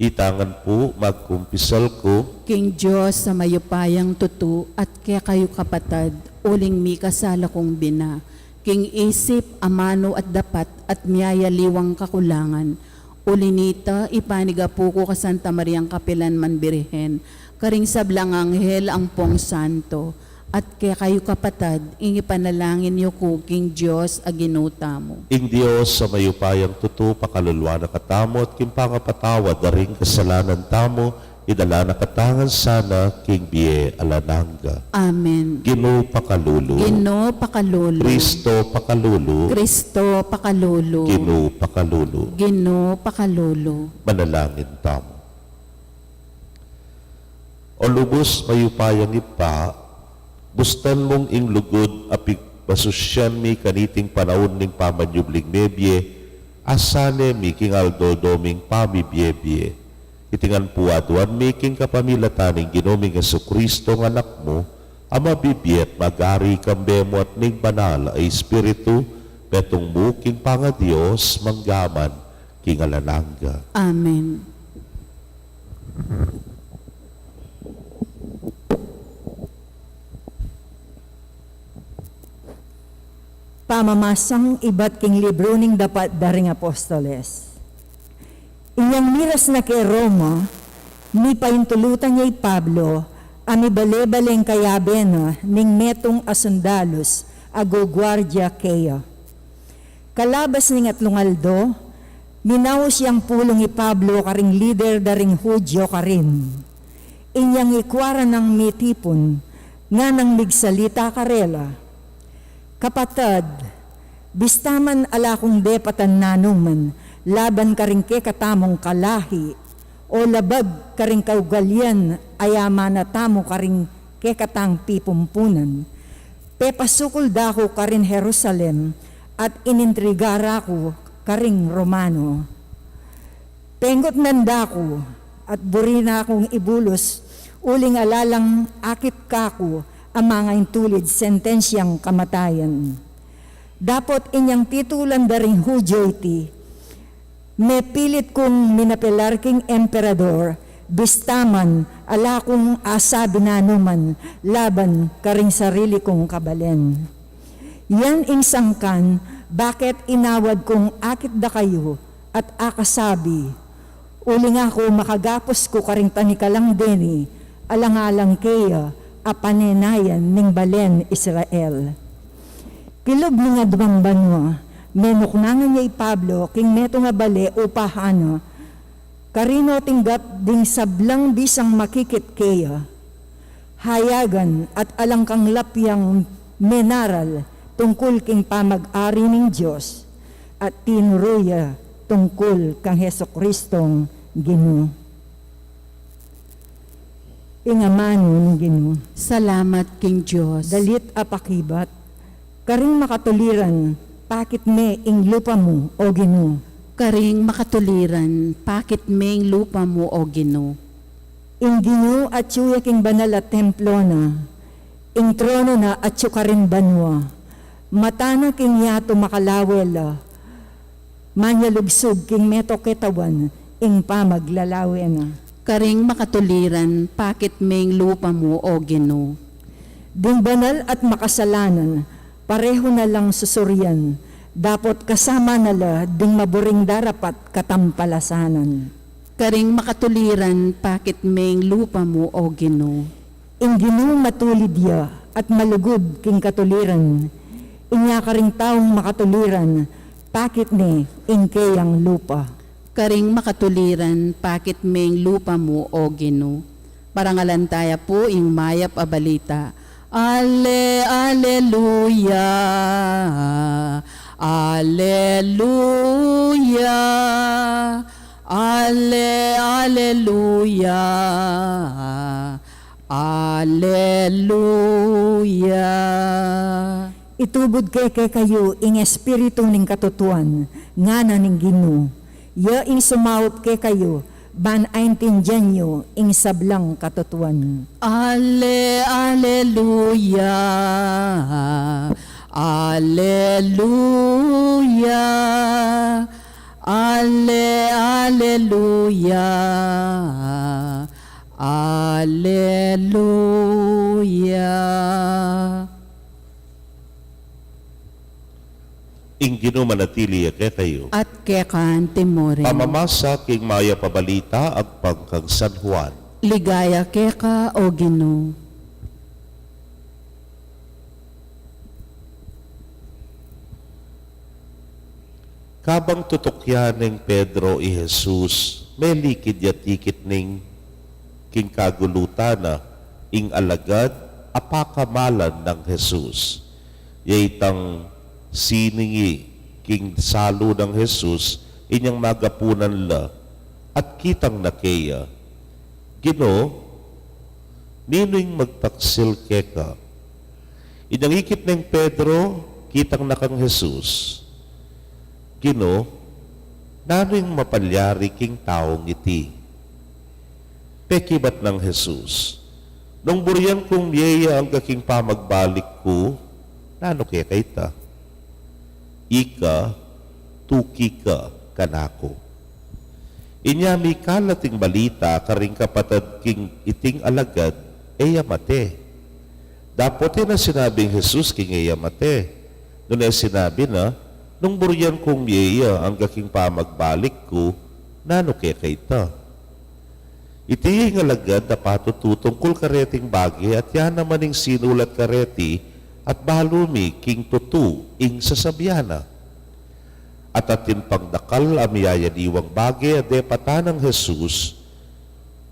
Itangan pu, magkumpisal ku king Dios a mayupayang tutu at kekayu kapatad, uling mikasala kung bina, king isip, amanu at dapat, at miyayaliwang kakulangan. Uli nita, ipanigapu ku ka Santa Mariang kapilan man Birhen, karing sablang anghel ampong santo, at kekayu kapatad, ing ipanalangin yu ku king Dios a Ginu tamu. Ing Dios a mayupayang tutu, pakaluluan na katamu, at king pangapatawad da ring kasalanan tamu, idala na katamu ngan sana king bie alang angga. Amen. Ginu pakalulu. Ginu pakalulu. Kristo pakalulu. Kristo pakalulu. Ginu pakalulu. Ginu pakalulu. Manalangin tamu. O lubus mayupayang Ibpa, bustan mung ing lugud a pigmasusian mi kaniting panaun ning pamanyubling mebie, asane mi king aldo-aldo ming pamibie-bie. Iti ngan pu aduan mi king kapamilatan ning Ginu ming Jesucristo nga Anak mu, a mabibie at magari kambe mu at ning Banal a Espiritu, metung mu king pangaDios, mangga man king alang angga. Amen. Pamamasang ibat king libru ning Dapat da ring Apostoles. Inyang miras na ke Roma, mipaintulutan ya i Pablo a mibale-bale ing kayabe na ning metung a sundalus a guguardia keya. Kalabas ning atlung aldo, minaus yang pulung i Pablo karing lider da ring Judio karin. Inyang ikua ra nang mitipun, nganang migsalita karela. Kapatad, bista man ala kung depatan nanuman laban karing kekatamung kalahi, o labag karing kaugalian a amanu tamu karing kekatang pipumpunan, pepasukul da ku karin Jerusalem at inintriga ra ku karing Romano. Pengutnan da ku, at buri na kung ibulus, uling ala lang akit kaku a mangaintulid sentensiang kamatayan. Dapot inyang titulan da ring Judio iti, mepilit kung minapelar king emperador, bista man ala kung asabi nanuman laban karing sarili kung kabalen. Yan ing sangkan bakit inawad kung akit da kayu at akasabi, uling aku makagapus ku karing tanikalang deni, alang-alang keya a panenayan ning balen Israel. Kilub ning aduang banua, menuknangan ya i Pablo king metung a bale upahan na, karino tinggap ding sablang bisang makikit keya. Hayagan at alang kanglap yang menaral tungkul king pamag-ari ning Dios, at tinuru ya tungkul kang Jesucristong Ginu. Ing amanu ning Ginu. Salamat king Dios. Dalit a pakibat. Karing makatuliran, pakit me ing lupa mu, o Ginu. Karing makatuliran, pakit me ing lupa mu, o Ginu. Ing Ginu atyu ya king banal a templo na, ing trono na atyu karin banua. Mata na king yatu makalawe la, manyalugsug king meto ketawan ing pamaglalawe na. Karing makatuliran, pakit me ing lupa mu, o Ginu. Ding banal at makasalanan, pareho na lang susurian, dapot kasama na la ding maburing darapat katampalasanan. Karing makatuliran, pakit me ing lupa mu, o Ginu. Ing Ginu matulid ya at malugud king katuliran. Inya karing taung makatuliran, pakit ne ing keyang lupa. Karing makatuliran, pakit me ing lupa mu, o Ginu. Parangalan taya pu ing mayap a balita. Ale, aleluya, aleluya, ale, aleluya, aleluya. Itubud ke kekayu ing Espiritu ning katutuan, ngana ning Ginu. Ya ing sumaup kekayu, ban aintindian yu ing sablang katutuan. Ale, aleluya, aleluya, ale, aleluya, aleluya. Ing Ginu manatili ya kekayu. At keka anti mu rin. Pamamasa king mayap a balita agpang kang San Juan. Ligaya keka, o Ginu. Kabang tutukyan neng Pedro i Jesus, melikid ya tikit ning king kagulutan na ing alagad a pakamalan nang Jesus. Ya itang siningi king salu nang Jesus inyang magapunan la at kitang na keya, "Ginu, ninu ing magtaksil keka?" Inyang ikit neng Pedro, kitang na kang Jesus, "Ginu, nanu ing mapalyari king taung iti? Pekibat nang Jesus, "Nung burian kung mie ya angga king pamagbalik ku, nanu keka ita? Ika, tuki ka kanaku." Inya mikalat ing balita karing kapatad king iting alagad, e ya mate. Dapot e na sinabing Jesus king e ya mate, nune sinabi na, "Nung burian kung mie ya angga king pamagbalik ku, nanu keka ita?" Iti ing alagad a patutu tungkul kareting bage, at ya naman ing sinulat kareti, at balu mi king tutu ing sasabian na. At atin pang dakal a miyayaliwang bage a depatan nang Jesus,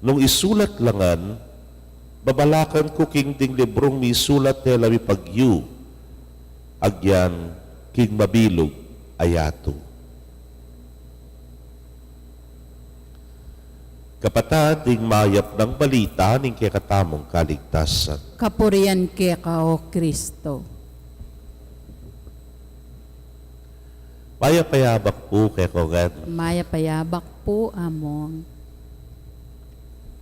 nung isulat la ngan, babalakan ku king ding librung misulat ne la mipagyu, agyan king mabilug a yatu. Kapatad, ing mayap nang balita ning kekatamung kaligtasan. Kapurian keka, O Kristo. Mayap a yabak pu keko ngan. Mayap a yabak pu, Among.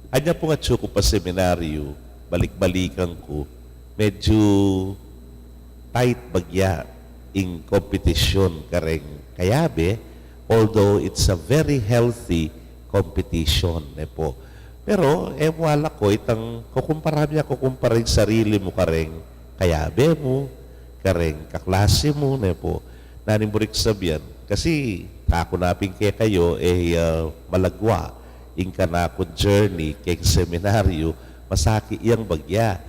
Anya pung atsu ku pa seminaryo, balik-balikan ku, medyu tight bagya ing kompetisyon kareng kayabe, although it's a very healthy competition, ne pu. Pero, e mu alako, itang kukumpara mi, kukumpara ing sarili mu kareng kayabe mu, kareng kaklase mu, ne pu. Nanu ing buring sabian, kasi aku na pin kekayu, e, ah, malagwa ing kanakung journey keng seminaryo, masakit yang bagya.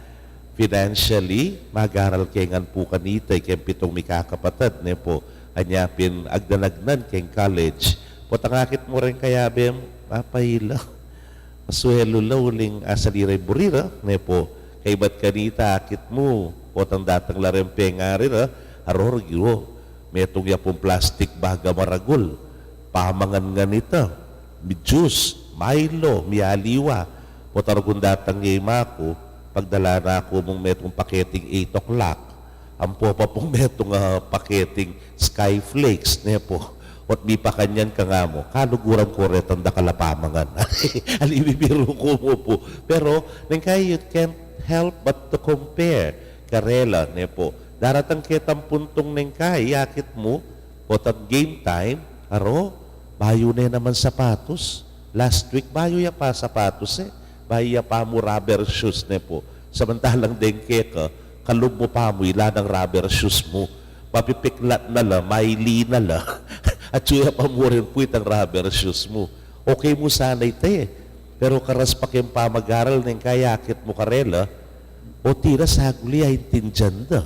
Financially, mag-aral ke ngan pu kanita, ikeng pitung mi kakapatad, ne pu. Anya pin agnan-agnan keng college. Potang akit mu reng kayabe mu, mapaila. Masuelu la uling asali reng buri ra, ne pu. Kaybat kanita akit mu, potang datang la reng pengari ra, arorgyo. Metung ya pung plastic bag a maragul. Pamangan ngan ita. Mi juice, Milo, mialiwa. Potang rugyan datang ya ima ku, pagdala na ku mung metung paketing eight o'clock. Ampo pa pung metung, ah, paketing Skyflakes, ne pu. Ot mipakanyan kangan mu, kaluguran ku retang dakal a pamangan. Ali bibiru ku mu pu. Pero, neng kai, you can't help but to compare karela, ne pu. Daratang ketang puntung neng kai, akit mu, potang game time, aro, bayu ne naman sapatos. Last week, bayu ya pa sapatos, e. Bayu ya pa mu rubber shoes, ne pu. Samantalang deng keka, kalub mu pa mu, ila nang rubber shoes mu. Mapipiklat na la, maili na la. Atsu ya pa mu rin pu itang rubber shoes mu. Okay mu sana ita, e. Pero karas pa keng pamag-aral neng kai, akit mu karela, o tila saguli aintindian da.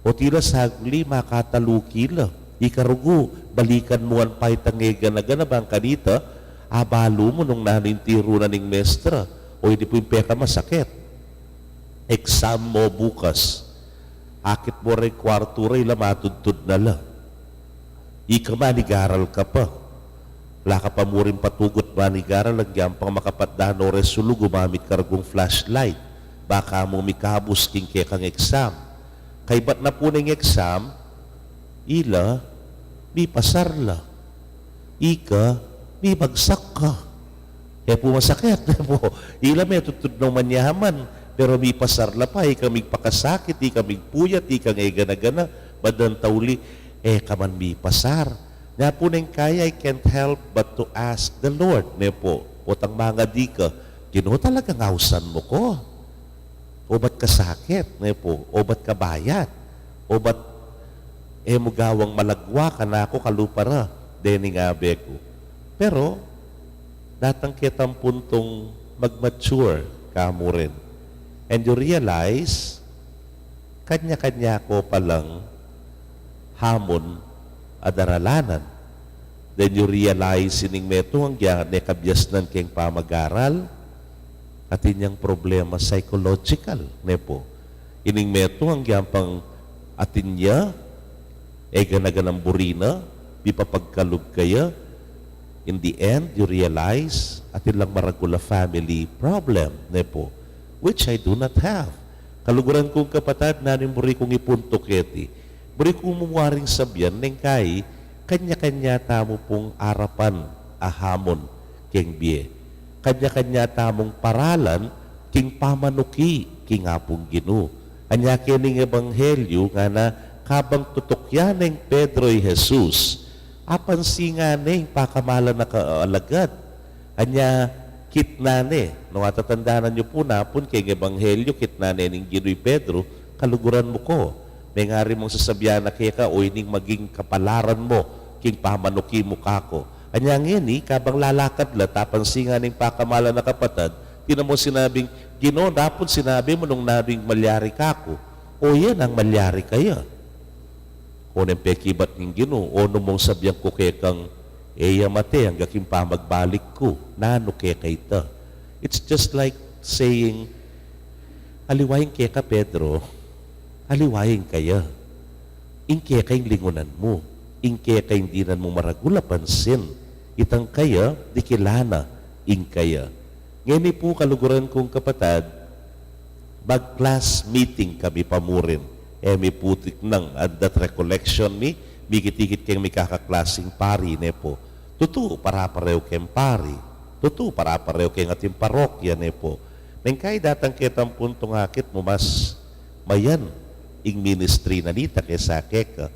O tila saguli makataluki la. Ikarugu, balikan mu ngan pa itang e gana-gana bang kanita, abalu mu nung nanu ing tiru na ning mestra. O ini pu ing pekamasakit. Exam mu bukas. Akit mu reng kwartu ra, ila matudtud na la. Ika manigaral ka pa. Ala ka pa muring patugut manigaral, agyang pang makapatdan oras sulu gumamit ka rugung flashlight. Baka mu mikabus king kekang exam. Kaybat na pu ning exam, ila, mipasar la. Ika, mibagsak ka. E pu masakit, e pu. Ila metudtud nang manyaman, pero mipasar la pa, ika migpakasakit, ika migpuyat, ika e gana-gana, badan tauli, e ka man mipasar. Nya pu neng kai, I can't help but to ask the Lord, ne pu. Potang mangadi ka, Ginu, talagang ausan mu ku? Obat ka sakit, ne pu? Obat ka bayat? Obat e mu gawang malagwa kanaku kalupa ra dening abe ku? Pero, datang ketang puntung mag-mature ka mu rin. And you realize, kanya-kanya ku palang hamon a daralanan. Then you realize, ining metung agyang ne kabiasnan keng pamag-aral, atin yang problema psychological, ne pu. Ining metung agyang pang atin ya, e gana-ganang buri na, mipapagkalub kaya, in the end, you realize, atin lang maragul a family problem, ne pu, which I do not have. Kaluguran kung kapatad, nanu ing buri kung ipunto keti? Buri ku mu waring sabian, neng kai, kanya-kanya tamu pung arapan a hamon keng bie. kanya-kanya tamung paralan king pamanuki king Apung Ginu. Anya kening ebanghelyu ngana, kabang tutukyan neng Pedro i Jesus, apansinan ne ing pakamalan a ka-, alagad. Anya kitnan ne, no, atatandanan yu pu napun keng ebanghelyu, kitnan ne ning Ginu i Pedro, "Kaluguran mu ko. Mengari mung sasabian na keka, o ining maging kapalaran mu king pamanuki mu kaku." Anya ngeni, kabang lalakad la, tapansinan ne ing pakamalan a kapatad, atin na mung sinabing, "Ginu, dapot sinabi mu nung nanu ing malyari kaku, o iya nang malyari kaya?" Kuneng pekibat ning Ginu, "O nu mung sabian ku kekang, e ya mate angga king pamagbalik ku, nanu keka ita?" It's just like saying, "Aliwa ing keka, Pedro, aliwa ing kaya. Ing keka ing lingunan mu, ing keka ing dinan mu maragul a pansin, itang kaya, dikilan na ing kaya." Ngeni pu, kaluguran kung kapatad, mag-class meeting kami pa murin. E mi putik nang, at that recollection mi, mikit-ikit keng mikakaklasing pari, ne pu. Tutu, pare-parehu keng pari. Tutu, pare-parehu keng ating parokya, ne pu. Neng kai datang ketang puntung akit mu mas mayan ing ministry na nita kesa keka.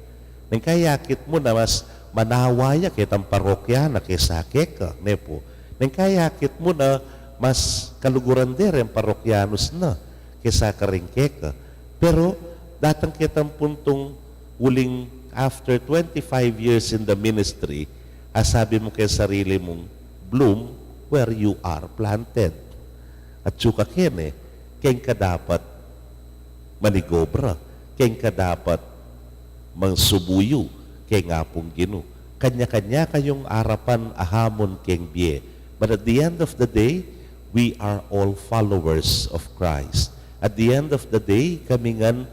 Neng kai akit mu na mas manawa ya ketang parokya na kesa keka, ne pu. Neng kai akit mu na mas kaluguran de reng parokyanus na kesa karing keka. Pero datang ketang puntung uling after twenty-five years in the ministry, asabi mu keng sarili mung, "Bloom where you are planted." At suka kene, keng ka dapat manigobra, keng ka dapat mangsubuyu keng Apung Ginu. Kanya-kanya kayung arapan a hamon keng bie. But at the end of the day, we are all followers of Christ. At the end of the day, kami ngan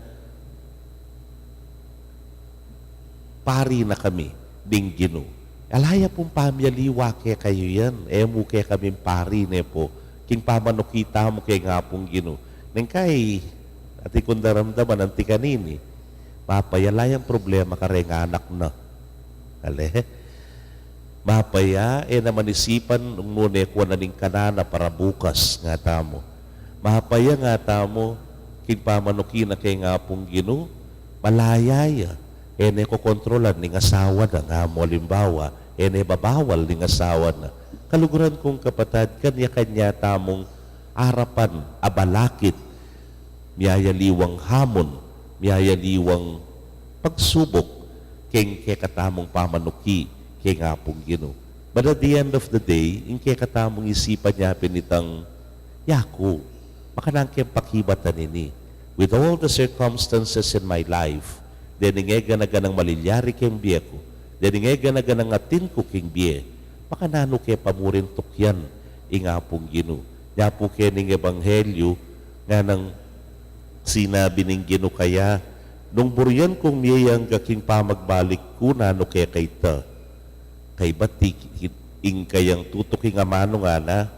pari na kami ning Ginu. Ala ya pung pamialiwa kekayu yan, e mu kekaming pari, ne pu, king pamanuki tamu keng Apung Ginu. Neng kai, atin kung daramdaman anti kanini, mapayala yang problema kareng anak na. Ale? Mapaya, e na manisipan nung nune kuanan ing kanan na para bukas, nga tamu. Mapaya nga tamu, king pamanuki na keng Apung Ginu, malaya ya, e ne kokontrolan ning asawa na, nga mu alimbawa, e ne babawal ning asawa na. Kaluguran kung kapatad, kanya-kanya tamung arapan a balakit, miyayaliwang hamon, miyayaliwang pagsubuk, keng kekatamung pamanuki keng Apung Ginu. But at the end of the day, ing kekatamung isipan ya pin itang, "Yaku, makananu keng pakibatan ini? With all the circumstances in my life, dening e gana-ganang malilyari keng bie ku, dening e gana-ganang atin ku keng bie, makananu ke pa mu rin tukyan ing Apung Ginu?" Nya pu kening ebanghelyu, nganang sinabi ning Ginu kaya, "Nung burian kung mie ya angga king pamagbalik ku, nanu keka ita?" Kaybat ing kayang tutuking amanu ngana,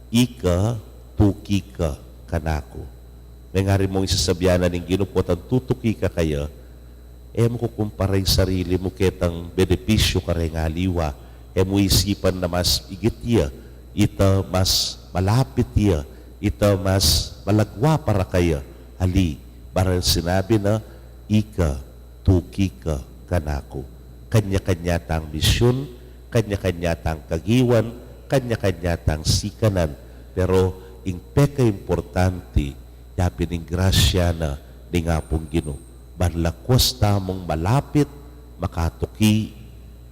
"Ika, tuki ka kanaku." Mengari mung isasabian na ning Ginu, "Potang tutuki ka kaya," e mu kukumpara ing sarili mu ketang benepisyu kareng aliwa. E mu isipan na mas igit ya, ita mas malapit ya, ita mas malagwa para kaya. Ali, barang sinabi na, "Ika, tuki ka kanaku." Kanya-kanya tang misyun, kanya-kanya tang kagiwan, kanya-kanya tang sikanan. Pero ing pekaimportante, yapin ing grasya na ning Apung Ginu, ban lakwas tamung malapit, makatuki,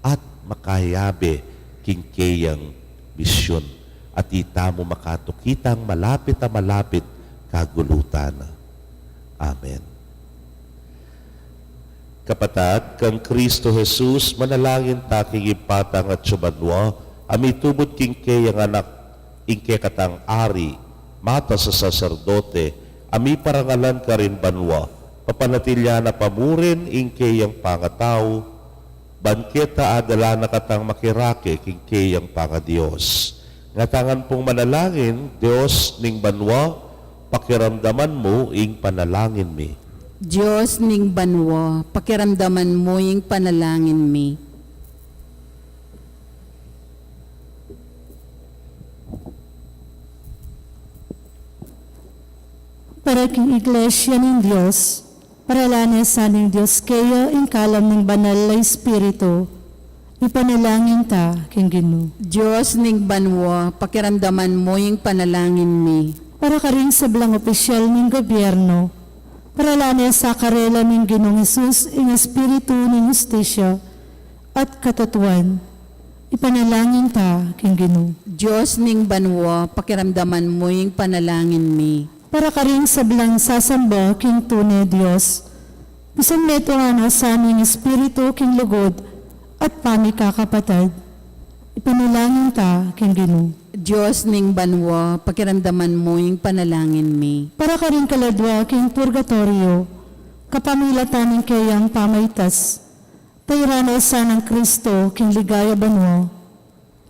at makayabe king keyang misyun. At itamu makatuki tang malapit a malapit kagulutan na. Amen. Kapatad, kang Kristo Jesus, manalangin ta king Ibpa tang atsu banua, a mitubud king keyang anak ing kekatang ari, matas a saserdote, a miparangalan karin banua, papanatilian na pa murin ing keyang pangatau, ban keta adala na katang makirake king keyang pangadios. Ngatamu ngan pung manalangin, Dios ning banua, pakiramdaman mu ing panalangin mi. Dios ning banua, pakiramdaman mu ing panalangin mi. Para king Iglesia ning Dios, paralan na sa ning Dios keya ing kalam ning Banal a Espiritu, ipanalangin ta king Ginu. Dios ning banua, pakiramdaman mu ing panalangin mi. Para karing sablang opisyal ning gobyerno, paralan na sa karela ning Ginung Jesus ing espiritu ning hustisya at katutuan, ipanalangin ta king Ginu. Dios ning banua, pakiramdaman mu ing panalangin mi. Para karing sablang sasamba king tune Dios, misan metung na sa ning espiritu king lugud at pamikakapatad, ipanalangin ta king Ginu. Dios ning banua, pakiramdaman mu ing panalangin mi. Para karing kaladua king purgatorio, kapamilatan ning keyang pamaitas, tairan na sa nang Kristo king ligaya banua,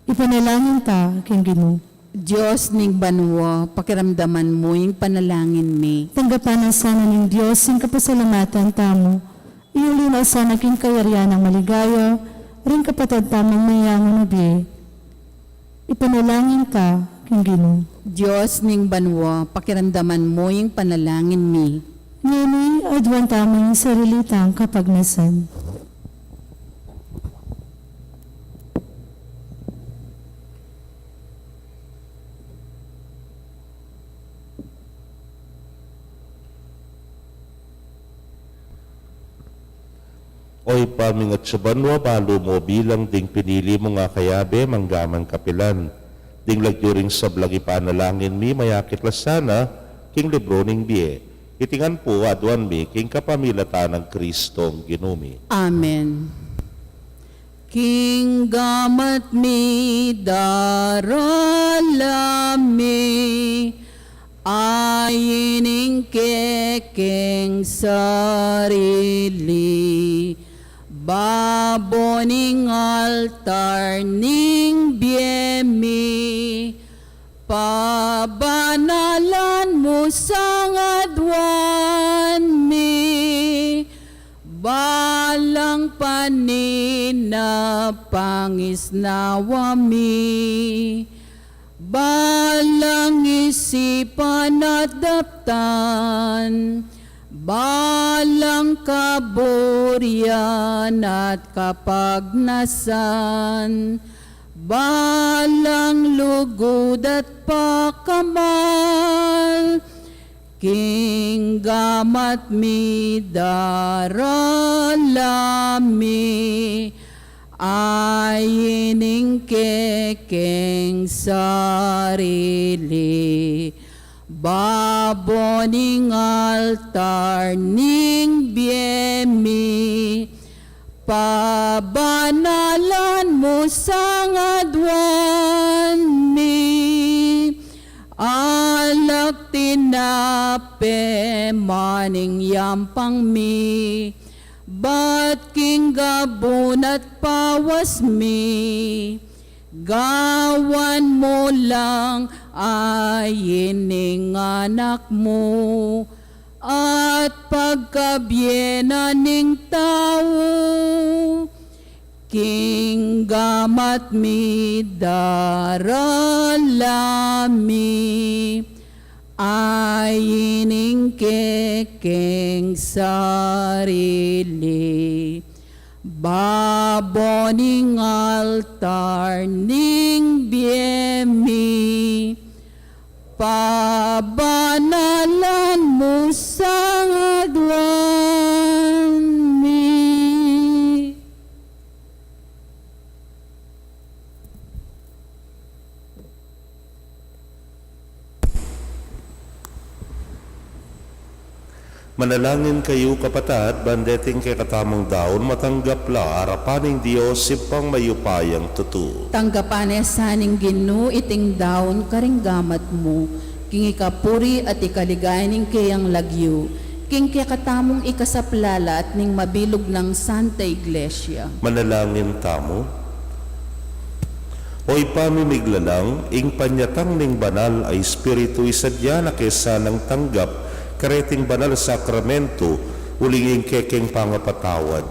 ipanalangin ta king Ginu. Dios ning banua, pakiramdaman mu ing panalangin mi. Tanggapan na sana ning Dios ing kapasalamatan tamu, iuli na sana king kayarian nang maligaya ring kapatad tamung meyangu na bie, ipanalangin ta king Ginu. Dios ning banua, pakiramdaman mu ing panalangin mi. Ngeni, aduan tamu ing sarili tang kapagnasan. O Ibpa mi, king atsu banua, balu mu bilang ding pinili mung akayabe manggaman kapilan. Ding lagyu ring sablang ipanalangin mi, mayakit la sana king libru ning bie. Iti ngan pu aduan mi king kapamilatan nang Kristong Ginu mi. Amen. King gamat mi, daralan mi, ain ing kekeng sarili, babo ning altar ning bie mi, pabanalan mu sangaduan mi, balang paninap pangisnawa mi, balang isipan at daptan, balang kaburian at kapagnasan, balang lugud at pakamal, king gamat mi, daralan mi, ain ing kekeng sarili, babo ning altar ning bie mi, pabanalan mu sangaduan mi, alak tinape man ing yampang mi, bat king gabun at pawas mi, gawan mu lang ain ing anak mu, at pagkabie na ning tau, king gamat mi, daralan mi, ain ing kekeng sarili, babo ning altar ning bie mi, pabanalan mu sangaduan mi. Manalangin kayu, kapatad, ban deting kekatamung daun matanggap la arapan ning Dios Ibpang mayupayang tutu. Tanggapan na sa ning Ginu iting daun karing gamat mu, king ikapuri at ikaligaya ning keyang lagyu, king kekatamung ikasaplala at ning mabilug nang Santa Iglesia. Manalangin tamu. O Ibpa mi miglalang, ing panyatang ning Banal a Espiritu isadya na ke sanang tanggap kareting banal a sakramento, uling ing kekeng pangapatawad.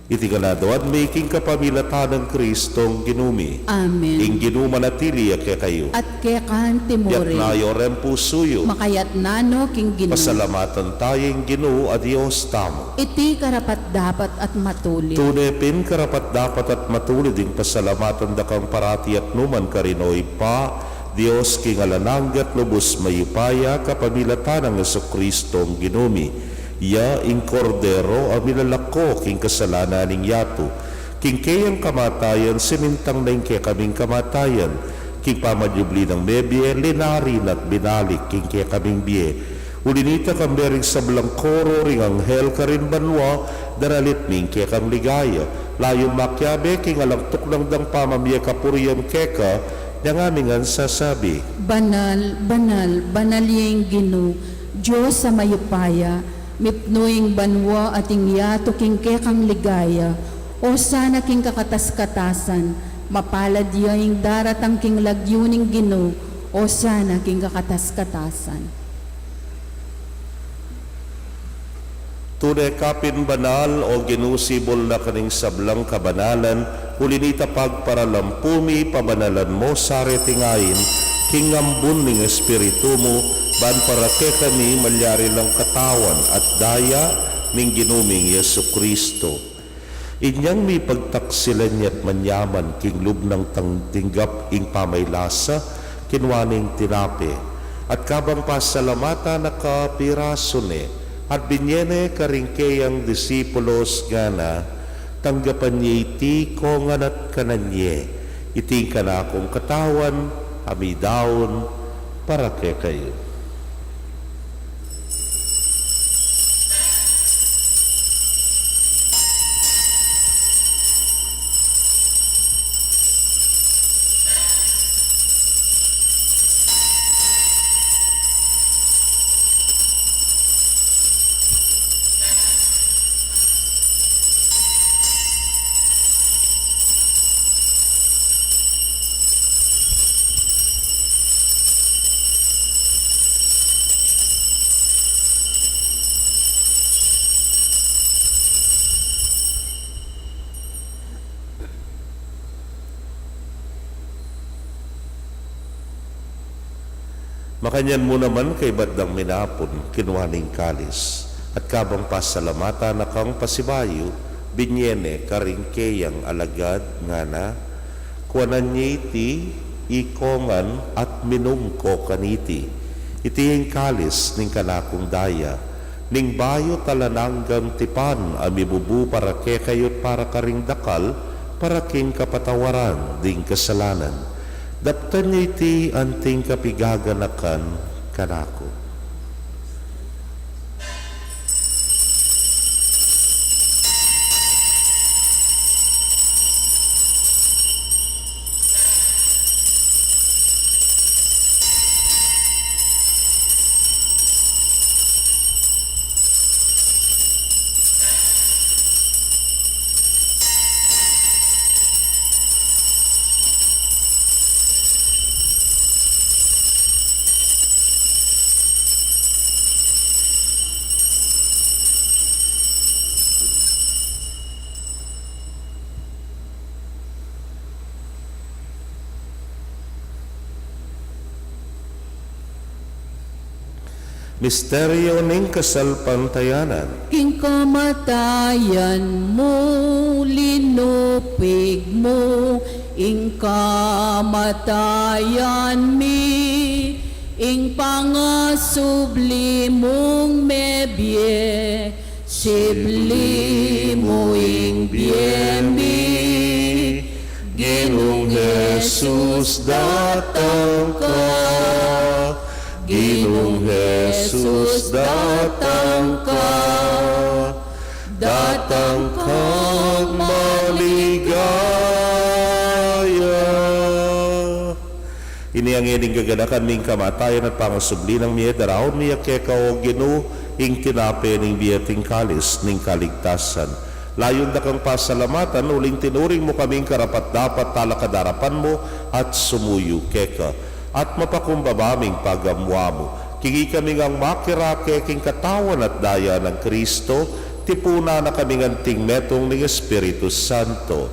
Iti ngan aduan mi king kapamilatan nang Kristong Ginu mi. Amen. Ing Ginu manatili ya kekayu. At keka mu rin. Itas yu reng pusu yu. Makaitas no king Ginu. Pasalamatan taya ing Ginu a Dios tamu. Iti karapat-dapat at matulid. Tune pin karapat-dapat at matulid ing pasalamatan da kang parati at nu man karin, o Ibpa, Dios king alang angga at lubus mayupaya, kapamilatan nang Jesukristong Ginu mi. Iya ing Kordero a milalako king kasalanan ning yatu. King keyang kamatayan, simintang na ing kekaming kamatayan. King pamanyubli nang mebie, linari na at binalik king kekaming bie. Uli nita, kambe ring sablang koro ring anghel karin banua, daralit mi ing kekang ligaya. Layun makiabe king alang tuknang dang pamamie kapurian keka, nyang ami ngan sasabi: Banal, banal, banal ya ing Ginu, Dios a mayupaya, mipnu ing banua at ing yatu king kekang ligaya. Osana king kakatas-katasan, mapalad ya ing daratang king lagyu ning Ginu, Osana king kakatas-katasan. Tune ka pin banal, o Ginu, sibul na ka ning sablang kabanalan, uli nita pagparalampu mi, pabanalan mu sa reting ain, king ambun ning Espiritu mu, ban para kekami malyari lang katawan at daya ning Ginu ming Jesucristo. Inyang mipagtaksilan ya't manyaman king lub nang tang-, tinggap ing pamaylasa, kinua ne ing tinape, at kabang pasalamatan na ka, pirasu ne, at binie ne karing keyang disipulos, ngana: Tanggapan ye iti kongan at kanan ye, iti ing kanakung katawan, a midaun para kekayu. Makanyan mu naman, kaybat dang minapun, kinua ne ing kalis, at kabang pasalamatan na kang pasibayu, binie ne karing keyang alagad, ngana: Kuanan ye iti, ikongan, at minum ko kaniti. Iti ing kalis ning kanakung daya, ning bayu at alang anggang tipan, a mibubu para kekayu at para karing dakal, para king kapatawaran ding kasalanan. Daptan ye iti anting kapigaganakan kanaku. Misteryo ning kasalpantayanan. King kamatayan mu, linupig mu ing kamatayan mi, ing pangasubli mung mebie, sibli mu ing bie mi. Ginung Jesus, datang ka. Ginung Jesus, datang ka. Datang kang maligaya. Ini ngeni ing gaganakan mi king kamatayan at pangasubli nang mie, daraun mi ya keka, o Ginu, ing tinape ning bie at ing kalis ning kaligtasan. Layun da kang pasalamatan uling tinuring mu kaming karapat-dapat talakad king arapan mu at sumuyu keka. At mapakumbaba ming pagamuan mu, king ikami ngang makirake king katawan at daya nang Kristo, Tipunan na kami ngan king metung ning Espiritu Santo.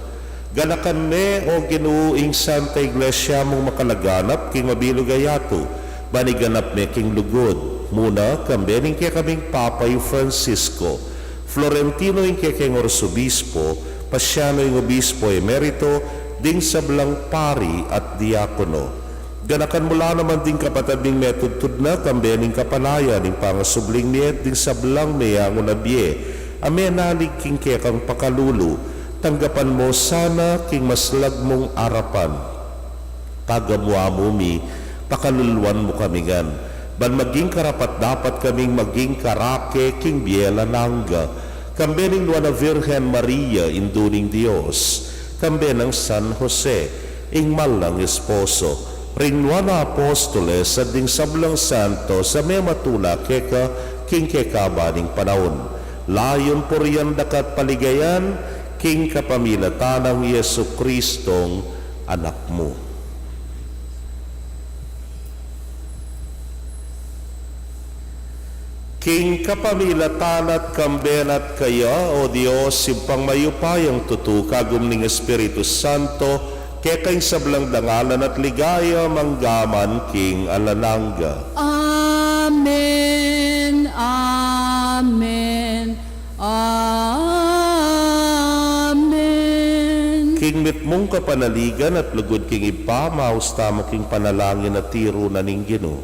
Ganakan me, O Ginu, ing Santa Iglesia mung makalaganap king mabilug a yatu, ban iganap me king lugud. Muna, kambe ning kekaming Papa i Francisco, Florentino ing kekeng Arsobispo, Pasiano ing Obispo Emerito, ding sablang pari at diakono. Ganakan mu la naman ding kapatad ming metudtud na, kambe ning kapanayan ning pangasubling miet ding sablang meyangu na bie, a menalig king kekang pakalulu. Tanggapan mu sana king maslag mung arapan. Pagamu-amu mi, pakaluluan mu kami ngan, ban maging karapat-dapat kaming maging karake king bie alang angga, kambe ning Nuan a Virgen Maria, Indu ning Dios, kambe nang San Jose, ing mal nang esposo, ring nuan a apostoles, at ding sablang santos a mematula keka king kekaban ning panaun. Layun purian daka at paligayan king kapamilatan nang Jesucristong Anak mu. King kapamilatan na at kambe na at keya, O Dios, Ibpang mayupayang tutu, kagum ning Espiritu Santo, keka ing sablang dangalan at ligaya manggaman king alang angga. Amen, amen, amen. King mitmung kapanaligan at lugud king Ibpa, maus tamu king panalangin a tiru na ning Ginu.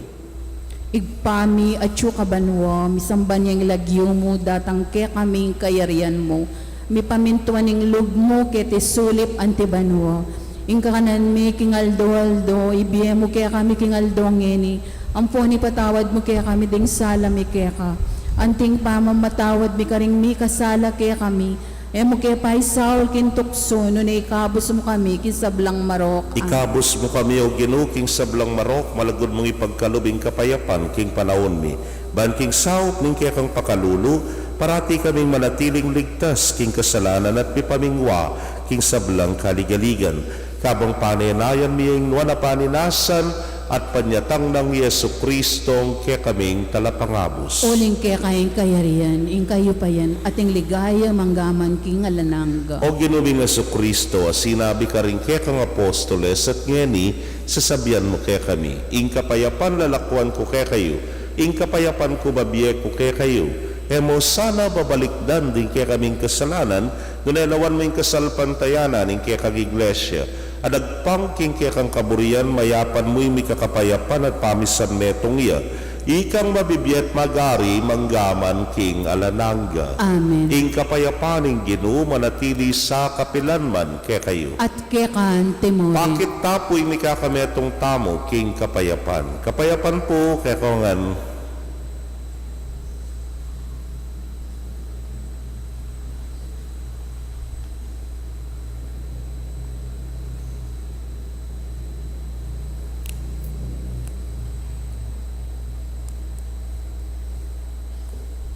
Ibpa mi, atsu ka banua, misamban ya ing lagyu mu, datang kekami ing kayarian mu, mipamintuan ing lub mu keti sulip anti banua. Ing kakanan mi king aldo-aldo ibie mu kekami king aldo ngeni, ampon ipatawad mu kekami ding sala mi keka, anti ing pamamatawad mi karing mikasala kekami, e mu ke paisaul king tuksu, nune ikabus mu kami king sablang marok. Ikabus mu kami, O Ginu, king sablang marok, malugud mung ipagkalub ing kapayapan king panaun mi, ban king saup ning kekang pakalulu, parati kaming manatiling ligtas king kasalanan at mipamingwa king sablang kaligaligan, kabang panenayan mi ing nuan a paninasan at panyatang nang Jesucristong kekaming Talapangabus. Uling keka ing kayarian, ing kayupayan, at ing ligaya manggaman king alang angga. O Ginu ming Jesucristo, a sinabi karing kekang apostoles, at ngeni sasabian mu kekami: Ing kapayapan lalakuan ku kekayu, ing kapayapan ku babie ku kekayu. E mu sana babalikdan ding kekaming kasalanan, nune lawan mu ing kasalpantayanan ning kekang Iglesia, a dagpang king kekang kaburian, mayapan mu ing mikakapayapan at pamisan metung ya, ikang mabibie at mag-ari manggaman king alang angga. Amen. Ing kapayapan ning Ginu manatili sa kapilan man kekayu. At keka naman. Pakit ta pu ing mikakametung tamu king kapayapan. Kapayapan pu kekongan.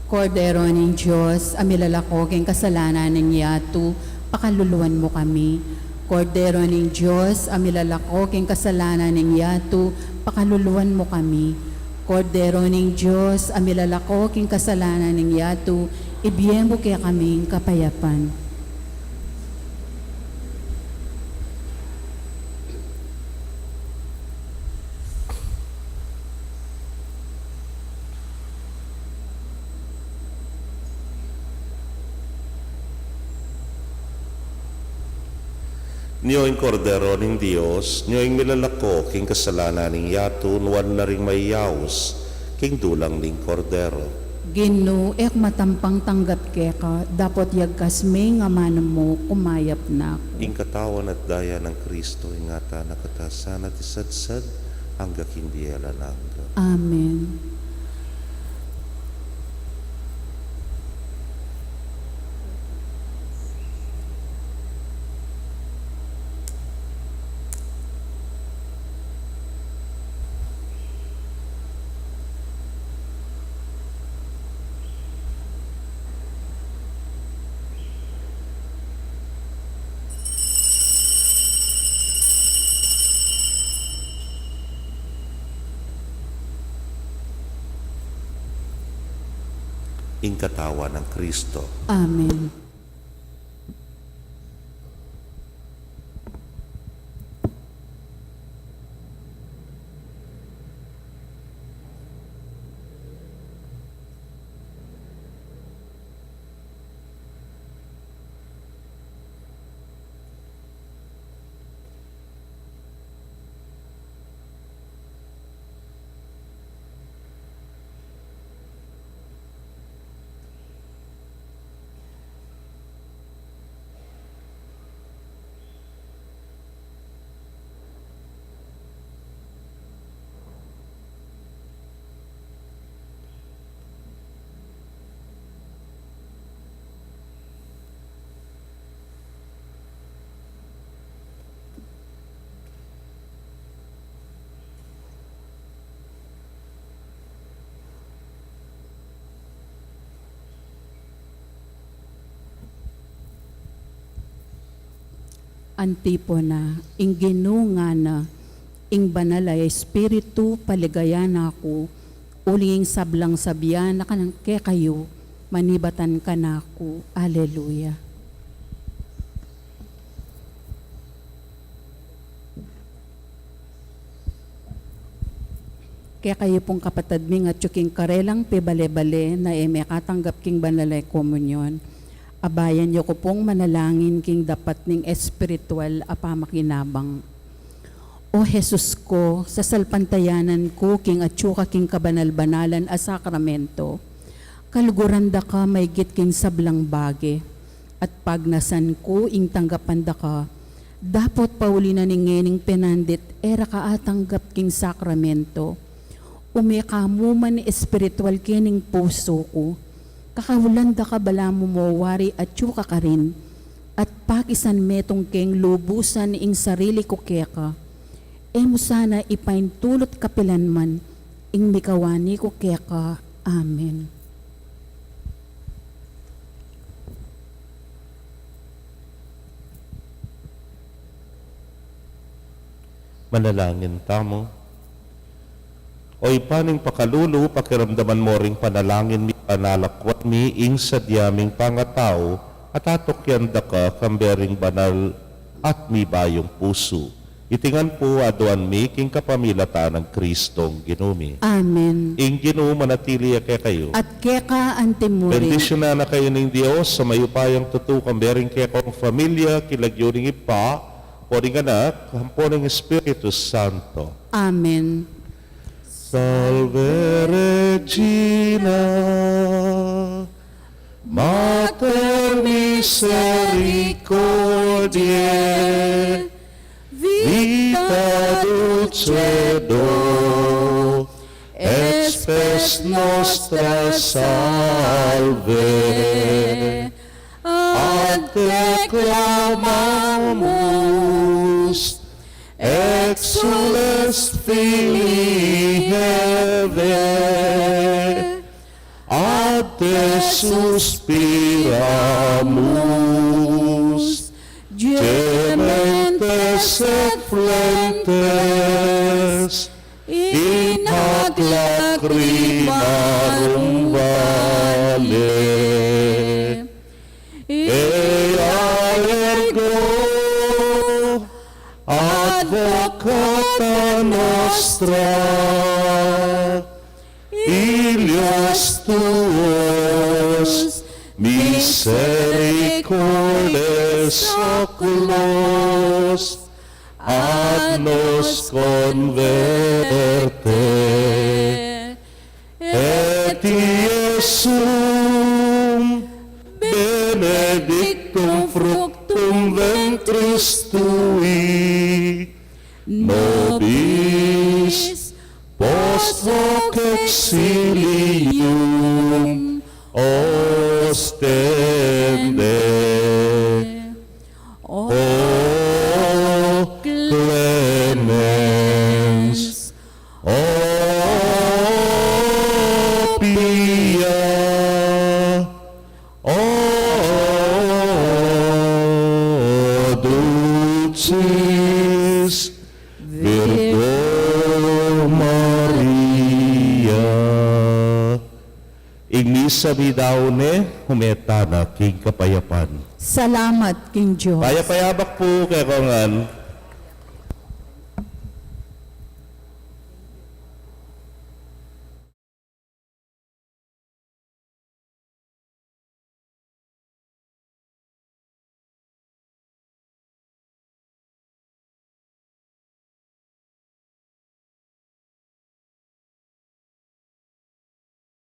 Kordero ning Dios, a milalako king kasalanan ning yatu, pakaluluan mu kami. Kordero ning Dios, a milalako king kasalanan ning yatu, pakaluluan mu kami. Kordero ning Dios, a milalako king kasalanan ning yatu, ibie mu kekami ing kapayapan. Nyo ing Kordero ning Dios, nyo ing milalako king kasalanan ning yatu, nuan na ring mayayaus king dulang ning Kordero. Ginu, e ku matampang tanggap keka, dapot yagkas me ing amanu mu, kumayap na ku. Ing katawan at daya nang Kristo, ingatan na katamu sana at isadsad angga king bie alang angga. Amen. ing katawan nang Kristo. Amen. Antipona. Ing Ginu ngana, ing Banal a Espiritu, paligayan na ku, uling ing sablang sabian a kanakung kekayu, manibatan kanaku. Aleluya. Kekayu pung kapatad mi, nung atyu king karelang pibale-bale na e mekatanggap king banal a komunyon, abayan yu ku pung manalangin king dapat ning espiritual a pamakinabang. O Jesus ku, sasalpantayanan ku king atyu ka king kabanal-banalan a sakramento, kaluguran da ka maigit king sablang bage, at pagnasan ku ing tanggapan da ka, dapot pauli na ning ngening penandit e ra ka atanggap king sakramento. Ume ka mu man espiritual kening pusu ku, kakaulan da ka balamu mo wari atyu ka karin, at pakisan metung keng lubusan ing sarili ku keka. E mu sana ipaintulut kapilan man ing mikawani ku keka. Amen. Manalangin tamu. O Ibpa ning pakalulu, pakiramdaman mo ring panalangin mi, panalakwan mi, ing sadya ming pangatau, at atukyan da ka kambe ring banal at mibayung pusu. Iti ngan pu aduan mi king kapamilatan nang Kristong Ginu mi. Amen. Ing Ginu manatili ya kekayu. At keka antimurin. Bendisyunan na kayu ning Dios a mayupayang tutu, kambe ring kekong familia, king lagyu ning Ibpa, ampo ning Anak, ampo ning Espiritu Santo. Amen. Salve Regina, Mater misericordiae, Vita dulcedo, et spes nostra salve. Ad te clamamus, exsules filii Hevae, ad te suspiramus, gementes et flentes in hac lacrimarum valle. Ea ergo advocata nostra, filios tuos, misericordes oculos, ad nos converte. Et Iesum benedictum fructum ventris tui, nobis post hoc exilium ostende. O clemens, o pia, o dulcis Virgo Maria. Ing misa mi daun ne, ume tana king kapayapan. Salamat king Dios. Payap a abak pu kekongan.